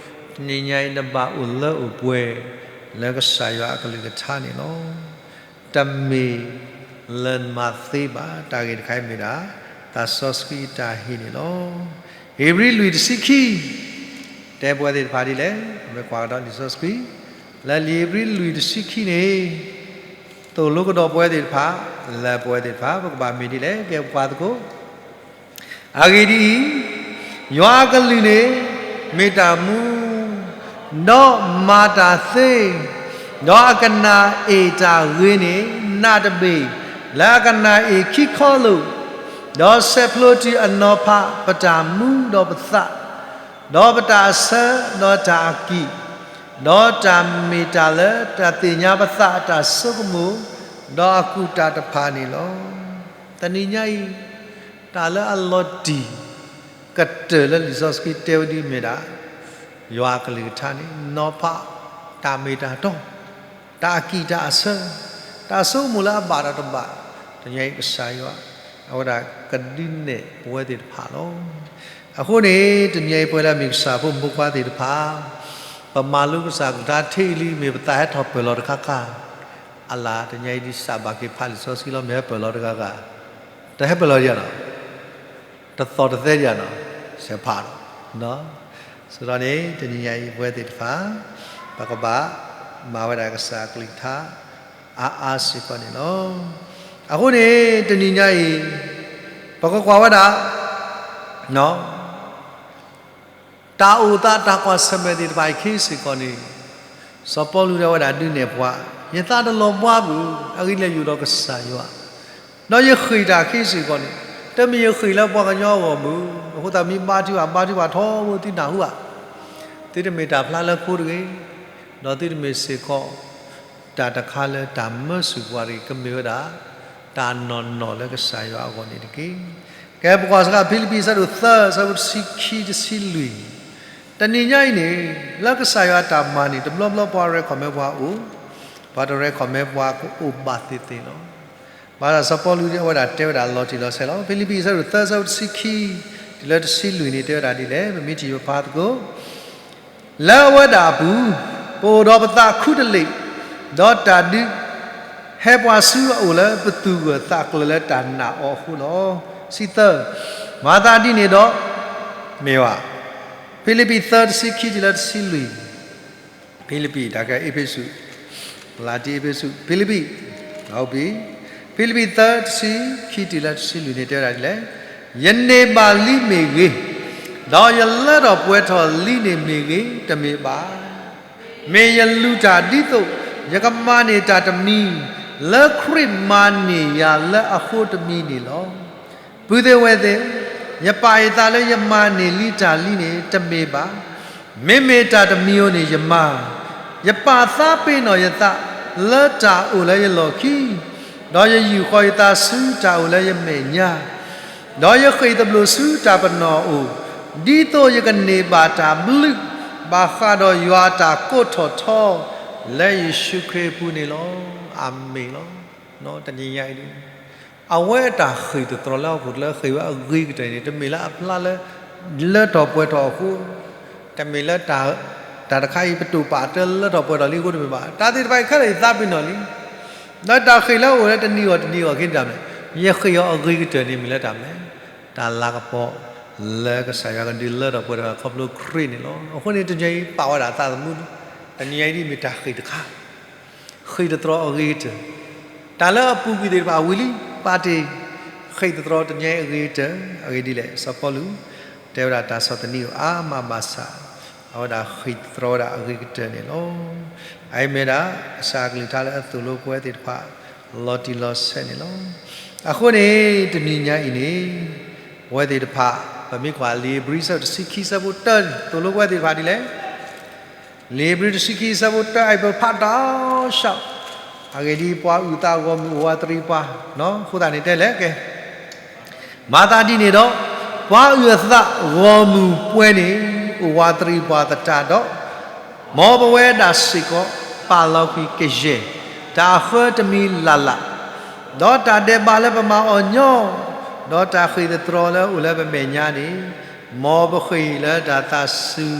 တနံၤညါအံၤနဘၣ်အိၣ်လၢအိၣ်ပှဲၤ လၢကစၢ်ယွၤအကလုၢ်ကထါန့ၣ်လီၤ. တမ့ၢ်လၢနမၤသ့ဘၣ်, တၢ်ဂ့ၢ်တခါအံၤမ့ၢ်ဒၣ် သးစီဆှံအတၢ်ဟ့ၣ်န့ၣ်လီၤ. ဧ့ၤဘြံၤလွံၢ်တဆံခံ တဲပဝဲသ့ၣ်တဖၣ်ဒ်လဲၣ်, ပမ့ၢ်ကွၢ်ကဒီးလံာ်စီဆှံ လၢလံာ်ဧ့ၤဘြံၤလွံၢ်တဆံခံန့ၣ် သိၣ်လိကဒီးပဝဲသ့ၣ်တဖၣ်, လၢပဝဲသ့ၣ်တဖၣ် ပကဘၣ်မ့ၢ်ဒ်လဲၣ်, ကဲပကွၢ်သကိး အဂ့ၢ်ဒ်အံၤ, ယွၤအကလုၢ်န့ၣ် မ့ၢ်တၢ်မူ, ဒီးမၤတၢ်သ့, ဒီးအကနၣ်အ့ၣ်တၢ်ဂ့ၤန့ၣ် နးတဘ့ၣ် လၢအကနၣ်အ့ၣ်ခံခီလိာ်, ဒီးဆဲးဖျိတုၤအနီၤဖးပတၢ်မူဒီးပသး, ဒီးပတၢ်အဆၢ, ဒီးတၢ်အကံၣ်, ဒီးတၢ်မ့ၢ်တၢ်လၢတၢ်သ့ၣ်ညါပသးအတၢ်ဆိကမိၣ်, ဒီးအကူၣ်တၢ်တဖၣ်န့ၣ်လီၤ. တနံၤညါအံၤ တၢ်လၢအလီၤတံၢ်ကတၢၢ်လၢလံာ်စီဆှံတဲဝဲဒ်မ့ၢ်ဒၣ် ယွၤအကလုၢ်ကထါန့ၣ် နီၤဖးတၢ်မ့ၢ်တၢ်တီ, တၢ်အကံၣ်တၢ်အဆၢ, တၢ်ဆိကမိၣ်လၢအဘၣ်ဒီးတဘၣ်, တနံၤညါအံၤကစၢ်ယွၤ အဝဲဒၣ်ကဒုးနဲၣ်ပဝဲသ့ၣ်တဖၣ်လီၤ. အဃိန့ၣ် တနံၤအံၤပဝဲလၢမ့ၢ်ကစၢ်ဖိမုၣ်ဖိခွါသ့ၣ်တဖၣ် ပမၤလိကစၢ်ကလုၢ်ကထါထဲအံၤလံ မ့ၢ်ပသးဟဲထီၣ်ပၢၢ်လီၤတခါခါ, အလၢ်တနံၤအံၤဒ်စးဘၣ်က့ၤဖးလံာ်စီဆှံလီၤ မ့ၢ်ဟဲပၢၢ်လီၤတဂၤဂၤ, တဟဲပၢၢ်လီၤဒံးဧါနီၤ, တသီၣ်တသဲဒံးဧါနီၤ, စဲးဖးလီၤ. ဆိဒီးန့ၣ် တနံၤညါအံၤပဝဲသ့ၣ်တဖၣ် ပကဘၣ်မၤဝဲဒၣ်ကစၢ်ကလုၢ်ကထါ အါအါစ့ၢ်ကီးန့ၣ်လီၤ. အဃိန့ၣ် တနံၤညါအံၤ ပကကွၢ်ဝဲဒၣ် တၢ်အိၣ်သးတၢ်ကွၢ်ဆၢၣ်မဲာ်သ့ၣ်တဖၣ်အံၤခဲစ့ၢ်ကီးန့ၣ်, စီၤပီလူးတဲဝဲဒၣ်ဒုးနဲၣ်ပှၤ, ယသးတလီၤဘှါဘၣ်, အဂ့ၢ်လၢယအိၣ်ဒီးကစၢ်ယွၤ, ဒီးယဃ့ၢ်တၢ်ခဲစ့ၢ်ကီးန့ၣ်, တမ့ၢ်ယဃ့ၢ်လၢပှၤကညီအဂီၢ်ဘၣ်, အဃိသတးမ့ၢ်ဘါထုကဖၣ် ဘါထုကဖၣ်ထီဘိသုနၢ်ဟူဧါ, သုတမ့ၢ်တၢ်ဖျါလၢခိတဂ့ၤ, ဒီးသုတမ့ၢ်စ့ၢ်ကီး တၢ်တခါလၢတၢ်မၢဆူၣ်ပှၤတဂ့ၤ ကမ့ၢ်ဝဲဒၣ် တၢ်နီၢ်နီၢ်လၢကစၢ်ယွၤအဂီၢ်န့ၣ်တက့ၢ်. ကဲပကွၢ်စ့ၢ်ကီး ဖံလံးပံၤ အဆၢဒိၣ်သၢ အဆၢဖိတဆံခံ တဆံလွံၢ်, တနံၤညါအံၤန့ၣ် လၢကစၢ်ယွၤအတၢ်မၤန့ၣ် တဘျီဘျီပှၤရဲၣ်ခီၣ်မဲပှၤအိၣ်, ပှၤတရဲၣ်ခီၣ်မဲပှၤကအိၣ်ဘၣ်သ့ၣ်သ့ၣ်လီၤ. ဘၣ်ဆၣ်စီၤပီလူးဒ်အဝဲဒၣ်တဲဝဲဒၣ်လီၤတံၢ်လီၤဆဲးလီၤ. ဖံလံးပံၤ အဆၢဒိၣ်သၢ အဆၢဖိတဆံခံ တုၤလၢတဆံလွံၢ်န့ၣ် တဲဝဲဒၣ်ဒ်လဲၣ်, ပမ့ၢ်ထံၣ်ပဖးသကိး လၢအဝဲဒၣ်အပူၤ, ပအိၣ်ဒီးပသးခူတလ့ၢ်, ဒီးတၢ်ဒုးဟဲပှၤဆူအအိၣ်လၢပသူၣ်ဂၢၢ်သးကျၢၤလၢတၢ်နာ်အီၤအဃိလီၤ. တဆံသၢ, မၤသးဒ်န့ၣ်ဒီး, မ့ၢ်ဘၣ်, ဖံလံးပံၤ သၢ တဆံခံ တုၤလၢတဆံလွံၢ်, ဖံလံးပံၤ တၢ်ကဲအ့းဖ့းစူး, လတံအ့းဖ့းစူး, ဖံလံးပံၤ, ဖံလံးပံၤ သၢ တဆံခံ တုၤလၢတဆံလွံၢ်န့ၣ် တဲဝဲဒၣ်ဒ်လဲၣ်, ယန့ၢ်ဘၣ်လံမ့ၢ်ဂ့ၤ, ဒီးယလၢထီၣ်ပှဲၤထီၣ်လံန့ၣ်မ့ၢ်ဂ့ၤ, တမ့ၢ်ဘၣ်. မ့ၢ်ယလူၤတၢ်ဒ်သိးယကမၤန့ၢ်တၢ်တမံၤ, လၢခရံာ်မၤန့ၢ်ယၤလၢအဃိတမံၤန့ၣ်လီၤ. ပုၢ်သ့ၣ်ဝဲၢ်သ့ၣ်, ယပာ်ယသးလၢယမၤန့ၢ်လံတၢ်လံန့ၣ် တမ့ၢ်ဘၣ်. မ့မ့ၢ်တၢ်တမံၤဧိၤန့ၣ်ယမၤ, ယပာ်သးပ့ၤနီၣ်ယသးလၢတၢ်အိၣ်လၢယလီၢ်ခံ, ဒီးယယူာ်ဃီၤယသးဆူတၢ်အိၣ်လၢယမဲာ်ညါ, ဒီးယဃ့ၢ်သဘျိးဆူတၢ်ပနီၣ်အအိၣ်, ဒ်သိးယကန့ၢ်ဘၣ်တၢ်ဘျုး, ဘၣ်ဃးဒီးယွၤအတၢ်ကိးထီၣ်ထီ, လၢယ့ၣ်ၡူးခရံာ်အပူၤန့ၣ်လီၤ. အၤမ့ၣ်လီၤ. တနံၤညါအံၤဒ် အဝဲအတၢ်ဃ့ၢ်သတြီၤလၢဟီၣ်ခိၣ်ချၢဃ့ၢ်ဝဲအဂ့ၤကတၢၢ်န့ၣ် တမ့ၢ်လၢအဖျါလၢ လၢထီၣ်ပှဲၤထီၣ်အဃိ, တမ့ၢ်လၢ တၢ်တခါအံၤပတိၢ်ပာ်တၢ်လၢထီၣ်ပှဲၤထီၣ်လံအဃိတမ့ၢ်ဘၣ်. တၢ်သ့ၣ်တဖၣ်အံၤခဲလၢာ်ယသးပ့ၤနီၣ်လံ. ဒီးတၢ်ဃ့ၢ်လၢအအိၣ်လၢတနံၤဂီၢ်တနံၤဂီၢ်က့ၤဒၣ်မး, ယဃ့ၢ်အီၤအဂ့ၤကတၢၢ်န့ၣ်မ့ၢ်လၢတၢ်မနုၤလဲၣ်, တၢ်လၤကပီၤ လၢကစၢ်ယွၤကဒုးလၢထီၣ်ပှဲၤထီၣ်ခီဖျိခရံာ်န့ၣ်လီၤ. အဃိန့ၣ်တနံၤအံၤပာ်ဝဲဒၣ်သးသမူ, တနံၤအံၤဒ်မ့ၢ်တၢ်ဃ့ၢ်တခါ ဃ့ၢ်သတြီၤအဂ့ၤကတၢၢ်, တၢ်လၢအပူၤကွံာ်သ့ၣ်တဖၣ်ဝံၤလံ, ပာ်တ့ၢ်ဃ့ၢ်သတြီၤတနံၤအံၤအဂ့ၤကတၢၢ်, အဂ့ၢ်ဒ်လဲၣ်, စီၤပီလူး တဲဝဲဒၣ်တၢ်ဆီၣ်သနံးအီၤအါမးဘၣ်ဆၣ်, အဝဲဒၣ်ဃ့ၢ်သတြီၤဝဲဒၣ်အဂ့ၤကတၢၢ်န့ၣ်လီၤ. အအံၤမ့ၢ်ဝဲဒၣ် ကစၢ်အကလုၢ်ကထါလၢအသိၣ်လိပဝဲသ့ၣ်တဖၣ် လီၤတံၢ်လီၤဆဲးန့ၣ်လီၤ. အဃိန့ၣ် တနံၤညါအံၤန့ၣ် ပဝဲသ့ၣ်တဖၣ် ပမ့ၢ်ကွၢ်လံာ်ဧ့ၤဘြံၤ အဆၢဒိၣ်တဆံခံ အဆၢဖိတၢန့ၣ် သိၣ်လိပဝဲသ့ၣ်တဖၣ်ဒ်လဲၣ် လံာ်ဧ့ၤဘြံၤတဆံခံ အဆၢဖိတၢ အံၤပဖးတၢ်ဆှီ, အဂ့ၢ်ဒ်အံၤ, ပှၤအုၣ်အသးဂီၢ်မုၢ်အိၣ်ဝးတရံးပှၤ, အဃိသတးန့ၣ်တဲလဲၣ်, ကဲ, မၤသးဒ်န့ၣ်ဒီး, ပှၤအုၣ်အသးဂီၢ်မုၢ်ပှဲၤန့ၣ် အိၣ်ဝးတရံးပှၤသတးဒီး, မ်ပဝဲဒၣ်စ့ၢ်ကီး ပာ်လီၤကွံာ်ကယဲၢ် တၢ်အဃၢတမံၤလၢ်လၢ်, ဒီးတၢ်ဒဲးဘးလၢပမၤအီၤညီ, ဒီးတၢ်ဃ့ၢ်သတြီၤလၢအိၣ်လၢပမဲာ်ညါန့ၣ်, မ်ပဃ့ၢ်လၢတၢ်သးစူၤ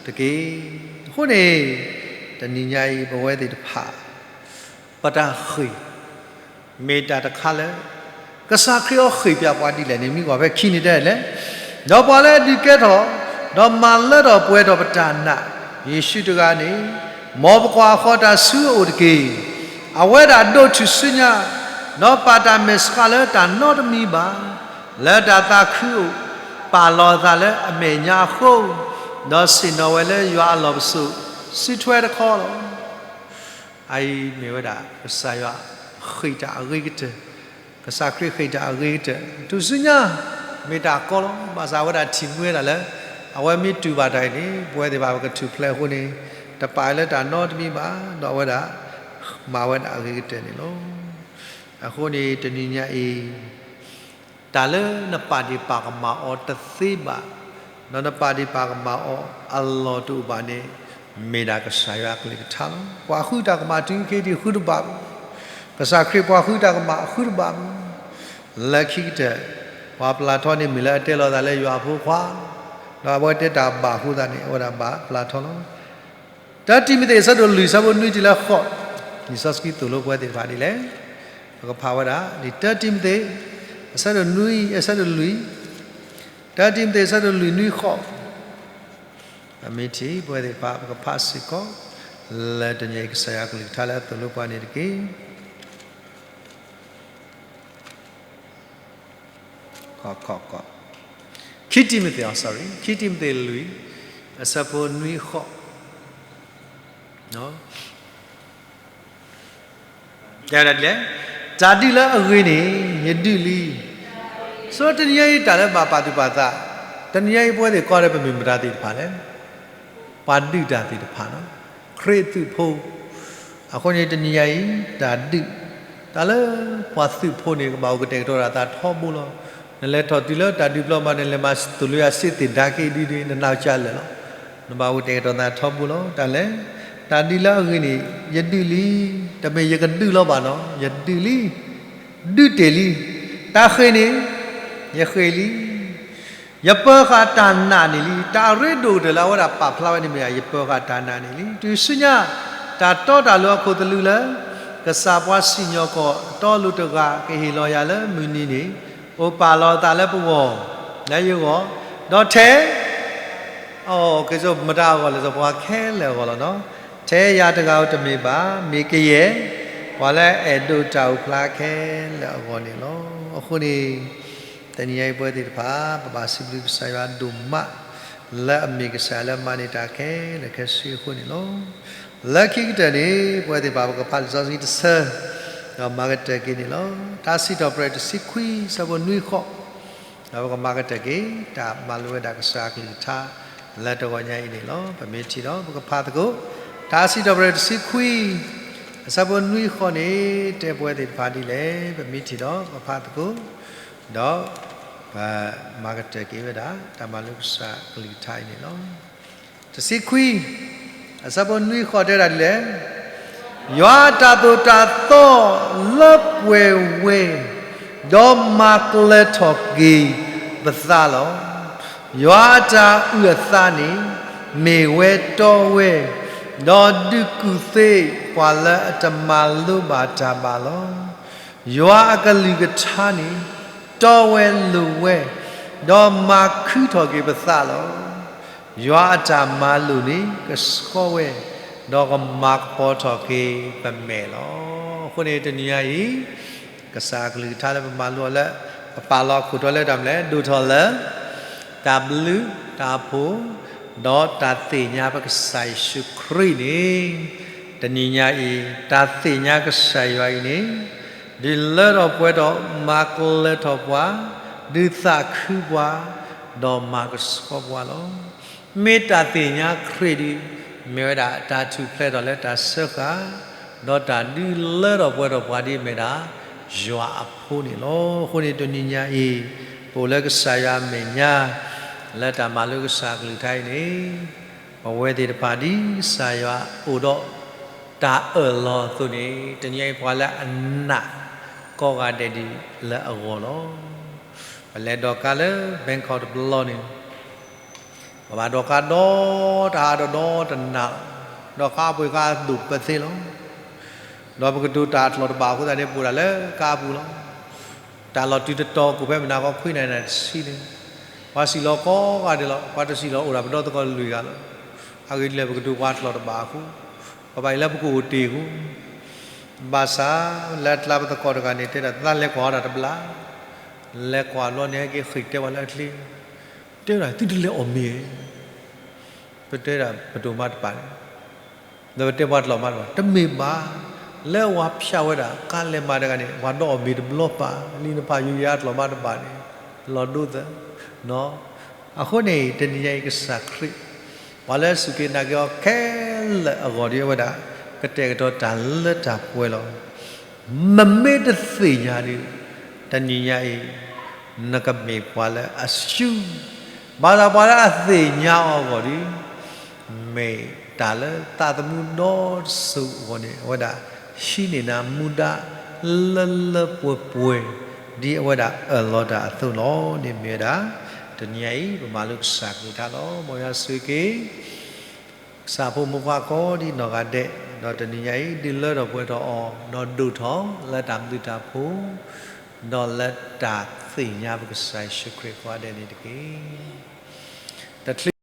တက့ၢ်. အဃိန့ၣ်, တနံၤညါအံၤ ပဝဲသ့ၣ်တဖၣ် ပတၢ်ဃ့ၢ် မ့ၢ်တၢ်တခါလၢ ကစၢ်ခရံာ်အီၤဃ့ၢ်ပၠးပှၤဒ်လဲၣ်န့ၣ် မ့ၢ်ကွၢ်ဖဲခံန့ၣ်တဲလဲၣ်, ဒီးပှၤလၢအဒုးကဲထီၣ် ဒီးမၤလၢထီၣ်ပှဲၤထီၣ်ပတၢ်နာ် ယ့ၣ်ၡူးတဂၤန့ၣ်, မ်ပကွၢ်ဃီၤတၢ်ဆူအအိၣ်တက့ၢ်. အဝဲဒၣ်ဒိးထူၣ်စုညါ, ဒီးပာ်တၢ်မဲာ်ဆှးလၢတၢ်နီတမံၤဘၣ်, လၢတၢ်သးခုအိၣ်, ပာ်လီၤအသးလၢအမဲာ်ညါအဃိ, ဒီးဆ့ၣ်နီၤဝဲလၢယွၤအလီၢ်ပစိာ် စုထွဲတခီလီၤ. အအံၤမ့ၢ်ဝဲဒၣ် ကစၢ်ယွၤဃ့ၢ်တၢ်အဂ့ၤကတၢၢ်, ကစၢ်ခရံာ်ဃ့ၢ်တၢ်အဂ့ၤကတၢၢ်, ထူၣ်စုညါ မ့ၢ်တၢ်ကီလီၤ. ဘၣ်ဆၣ်အဝဲဒၣ်ထံၣ်မှံဝဲဒၣ်လၢ အဝဲမ့ၢ်တူၢ်ဘၣ်တၢ်အံၤန့ၣ် ပဝဲသ့ၣ်တဖၣ်ပကထူၣ်ဖျဲးအဃိန့ၣ် တပာ်လၢတၢ်နီတမံၤဘၣ်, ဒီးအဝဲဒၣ်မၤဝဲဒၣ်အဂ့ၤကတၢၢ်န့ၣ်လီၤ. အဃိန့ၣ် တနံၤညါအံၤ တၢ်လၢနပာ်ဒ့ၣ်ပာ်ကမၣ်အီၤတသ့ဘၣ်, ဒီးနပာ်ဒ့ၣ်ပာ်ကမၣ်အီၤအလီၢ်တအိၣ်ဘၣ်န့ၣ်, မ့ၢ်ဒၣ်ကစၢ်ယွၤအကလုၢ်ကထါလီၤ. ပှၤဃုတၢ်ကမၣ်တုၤခဲအံၤဃုတဘၣ်မး, ကစၢ်ခရံာ်ပှၤဃုတၢ်ကမၣ်ဃုတဘၣ်မး, လၢခံကတၢၢ် ပှၤပျၢ်ထီန့ၣ်မ့ၢ်လၢအတဲလီၤသးလၢယွၤအဖိခွါ, ဒီးအဝဲတဲတၢ်ဘၣ်အဃိသတးန့ၣ် အဝဲဒၣ်ဘၣ်ပျၢ်ထီလီၤ. တၢတံၤမသ့း အဆၢဒိၣ်လွံၢ် အဆၢဖိနွံတုၤလၢဃိး, လံာ်စီဆှံသိၣ်လိပဝဲသ့ၣ်တဖၣ်ဒ်လဲၣ်, ပကဖးဝဲဒၣ် တၢတံၤမသ့း အဆၢဒိၣ်နွံ အဆၢဒိၣ်လွံၢ်, တၢတံၤမသ့း အဆၢဒိၣ်လွံၢ် နွံ ဃိး, အမ့ၢ်ထံၣ်ပဝဲသ့ၣ်တဖၣ် ပကဖးစ့ၢ်ကီး, လၢတနံၤအံၤ ကစၢ်ယွၤအကလုၢ်ကထါလၢအသိၣ်လိပှၤန့ၣ်တက့ၢ်. ခံတံၤမသ့း, ခံတံၤမသ့းလွံၢ်, အဆၢဖိနွံ အဃိး, တၢ်ဒ်လဲၣ်, တၢ်ဒုးလၢအဂ့ၤန့ၣ် ယဒုးလံ. ဆိတနံၤညါအံၤ တၢ်လၢဘၣ်ပာ်သူၣ်ပာ်သး, တနံၤညါအံၤ ပဝဲသ့ၣ်ကိးဒီး ပမ့ၢ်မတၤသ့ၣ်တဖၣ်လဲၣ်, ပှၤဒုးတၢ်သ့ၣ်တဖၣ်လီၤ. ခရံာ်အသုးဖိ အဃိန့ၣ်တနံၤညါအံၤ တၢ်ဒုး, တၢ်လၢပှၤသုးဖိန့ၣ် ကဘၣ်အိၣ်ကတဲာ်ကတီၤတၢ်သးထီဘိလီၤ. နလဲၤထီၣ်တုၤလၢတၢ်ဒုးပျီမး နလဲၤမၤသုးလိာ်ယၤစ့သ့ၣ်ဒါက့ၤဒုးန့ၣ် နနာ်စၢ်လၢာ်လီၤ. နဘၣ်အိၣ်ကတဲာ်ကတီၤသးထီဘိလီၤ. တၢ်လဲၣ်, တၢ်ဒုးလၢအဂ့ၤန့ၣ် ယဒုးလံ, တမ့ၢ်ယကဒုးလီၤဘၣ်နီၤ, ယဒုးလံ, ဒုးတ့ၢ်လံ, တၢ်ဃ့ၢ်န့ၣ် ယဃ့ၢ်လံ. ယပၢၤဃာ်တၢ်နာ်န့ၣ်လံ. တၢ်အရ့ဒိၣ်ကတၢၢ်လၢအဝဲဒၣ်ပာ်ဖျါဝဲန့ၣ်မ့ၢ် ယပၢၤဃာ်တၢ်နာ်န့ၣ်လံ. တုၤဆူညါ တၢ်တီတၢ်လိၤအခိၣ်သလုးလၢ ကစၢ်ပှၤစံၣ်ညီၣ်ကွီၢ်အတီအလိၤတဂၤ ကဟ့ၣ်လီၤယၤလၢမုၢ်နံၤန့ၣ် အိၣ်ပာ်လီၤအသးလၢပဂီၢ်, လၢယဂီၢ်, ဒီးထဲ အကဲသိးမတၤအဂီၢ်လဲၣ်, ပှၤခဲလၢာ်အဂီၢ်လီၤနီၤ. ထဲယၤတဂၤဧိၤတမ့ၢ်ဘၣ်, မ့ၢ်ကယဲၢ် ပှၤလၢအအဲၣ်ဒိးတၢ်အိၣ်ဖျါခဲလၢာ်အဂီၢ်န့ၣ်လီၤ. အဃိန့ၣ် တနံၤညါအံၤပဝဲသ့ၣ်တဖၣ် ပဘၣ်စံးဘျုးကစၢ်ယွၤဒိၣ်မး လၢအမ့ၢ်ကစၢ်လၢမၤန့ၢ်တၢ်ခဲလၢာ်ခဲဆ့အဃိန့ၣ်လီၤ. လၢခံကတၢၢ်န့ၣ် ပဝဲသ့ၣ်တဖၣ် ပကဖးလံာ်စီဆှံတဆၢ ဒီးမၤကတၢၢ်က့ၤန့ၣ်လီၤ. တၢ်စံးထီၣ်ပတြၢၤတဆံခွံ ဆၢဖိနွံဃီ ဒီးပကမၤကတၢၢ်က့ၤ တၢ်မၤလိဝဲဒၣ်ကစၢ်အကလုၢ်ကထါ လၢတဂီၤညါအံၤန့ၣ်လီၤ. ပမ့ၢ်ထံၣ်ဒီး ပကဖးသကိး တၢ်စံးထီၣ်ပတြၢၤတဆံခွံ အဆၢဖိနွံဃီန့ၣ် တဲပဝဲသ့ၣ်တဖၣ်ဒ်လဲၣ်. ပမ့ၢ်ထံၣ်ဒီး ပကဖးသကိး ဒီး ပမၤကတၢၢ်က့ၤဝဲဒၣ် တၢ်မၤလိကစၢ်အကလုၢ်ကထါအံၤန့ၣ်လီၤ. တဆံခွံ အဆၢဖိနွံဃီတဲဒၣ်ဒ်လဲၣ်. ယွၤအတၢ်သိၣ်တၢ်သီလၢပှဲၤဝဲ, ဒီးမၤကျၢၤထီၣ်က့ၤပသးလီၤ. ယွၤအတၢ်အုၣ်အသးန့ၣ် မ့ၢ်ဝဲတီဝဲ, ဒီးဒုးကူၣ်သ့ပှၤလၢအတမၤလိဘၣ်တၢ်ဘၣ်လီၤ. ယွၤအကလုၢ်ကထါန့ၣ် တီဝဲလိၤဝဲ, ဒီးမၤခုထီၣ်က့ၤပသးလီၤ. ယွၤအတၢ်မၤလိာ်န့ၣ် ကဆှီဝဲ, ဒီးကမၤကပီၤထီၣ်က့ၤပမဲာ်လီၤ. အဃိန့ၣ်တနံၤညါအံၤ ကစၢ်အကလုၢ်ကထါလၢပမၤလိအီၤလၢ ပပာ်လီၤခိၣ်တီလၢတၢ်မနုၤလဲၣ်, ဒိၣ်ထီၣ်လၢ တၢ်ဘျုးတၢ်ဖှိၣ် ဒီးတၢ်သ့ၣ်ညါပကစၢ်ယ့ၣ်ၡူးခရံာ်န့ၣ်, တနံၤညါအံၤ တၢ်သ့ၣ်ညါကစၢ်ယွၤအံၤန့ၣ် ဒုးလၢထီၣ်ပှဲၤထီၣ် မၤကျၢၤထီၣ်ပှၤ, ဒုးသးခုပှၤ, ဒီးမၤကဆှီပှၤလီၤ. မ့ၢ်တၢ်သ့ၣ်ညါခရံာ်ဒီး မ့ၢ်ဝဲဒၣ်တၢ်ထူၣ်ဖျဲးထီၣ်လၢတၢ်စၢဃာ်, ဒီးတၢ်ဒုးလၢထီၣ်ပှဲၤထီၣ်ပှၤဒ်အမ့ၢ်ဒၣ် ယွၤအဖိန့ၣ်လီၤ. အဃိန့ၣ်တနံၤညါအံၤ ပအိၣ်လၢကစၢ်ယွၤအမဲာ်ညါ လၢတၢ်မၤလိကစၢ်အကလုၢ်ကထါအံၤန့ၣ် ပဝဲသ့ၣ်တဖၣ်ဒ်ကစၢ်ယွၤအိၣ်ဒီးတၢ်အၢၣ်လီၤအသိးန့ၣ် တနံၤညါအံၤပှၤလၢအနာ် ကိးဂၤဒဲးဒ်လၢအဂီၢ်လီၤ. ပလဲၤဒိးကါလၢ Bangkok တဘျီန့ၣ် ပဘၣ်ဒိးကါဒီတဟါဒီးဒီတနၤ, ဒီးကါအပှ့ၤကါအဒိၣ်ပသ့လီၤ. ဒီးပကတိၤတၢ်အကျိာ်တဘၣ်အဃိသတးန့ၣ် ပအိၣ်ဒၣ်လၢကါအပူၤလီၤ. တၢ်လီၤတုၤတတီၤ ကိးဖဲမုၢ်နၤခီခွံနၣ်ရံၣ်နၣ်တဆံန့ၣ် ပှၤစံၣ်လီၤကိးဂၤဒဲးလီၤ. ပှၤတစံၣ်လီၤအိၣ်ဒၣ်ပဒီသကိးလွံၢ်ဂၤလီၤ. အဂ့ၢ်ဒ်လဲၣ် ပကတိၤပှၤကျိာ်တဘၣ်အဃိ ပဘၣ်အံၤလၢပကအိၣ်တ့ၢ်အဃိ ဘၣ်ဆၣ်လၢအကျါပသကိးတဂၤန့ၣ် တဲဒၣ်သးလဲၤကွၢ်အီၤတၢ်တဘျီ, လဲၤကွၢ်ဘျီန့ၣ် ဟဲက့ၤဃ့ၢ်တဲပှၤလၢအချ့, တဲဝဲဒၣ်သုတလဲၤအီၣ်မ့ၤ, ပတဲဒၣ်ပဒိၣ်မးတပာ်န့ၣ်, ဒီးပတဲပှၤကျိာ်မးတပာ်, တမ့ၢ်ဘၣ်, လၢဝၤဖၠးဝဲဒၣ် ကါလဲၤမးတဂၤန့ၣ် ပှၤဒီးအီၣ်မ့ၤတဘျီပာ်, လံနဖးယိၤယၤအကျိာ်မးတပာ်န့ၣ်, လီၤဒိသၢ, အဃိန့ၣ် တနံၤညါအံၤကစၢ်ခရံာ် ပှၤလၢစူၢ်က့ၤနာ်က့ၤအီၤခဲလၢာ်အဂီၢ်ဒ်အဝဲဒၣ် ကတဲာ်ကတီၤတၢ်လၢတၢ်ပှဲၤလီၤ. မ့မ့ၢ်တသ့ၣ်ညါဒီး တနံၤညါအံၤ နကမ့ၢ်ပှၤလၢအဆူၣ်, ဘၣ်ဆၣ်ပှၤလၢအသ့ၣ်ညါအီၤအဂီၢ်ဒီး မ့ၢ်တၢ်လၢသးသမူဒီတစိၤအဂီၢ်န့ၣ် အဝဲဒၣ်ဟံးန့ၢ်နၤမူဒါလၢလၢပှဲၤပှဲၤ ဒ်အဝဲဒၣ်အၢၣ်လီၤတၢ်အသိးလီၤန့ၣ်မ့ၢ်ဝဲဒၣ် တနံၤညါအံၤ ပမၤလိကစၢ်ကလုၢ်ကထါလီၤ. မ်ယွၤဆိၣ်ဂ့ၤက့ၤ ကစၢ်ဖိမုၣ်ဖိခွါကိးဒ်နီၢ်ဂၤဒဲး, ဒီးတနံၤညါအံၤ ဒုးလၢထီၣ်ပှဲၤထီၣ်အီၤ, ဒီးဒိၣ်ထီၣ်လၢတၢ်ဘျုးတၢ်ဖှိၣ်, ဒီးလၢတၢ်သ့ၣ်ညါပကစၢ်ယ့ၣ်ၡူးခရံာ်ကိးဂၤဒဲးန့ၣ်တက့ၢ်. တချုး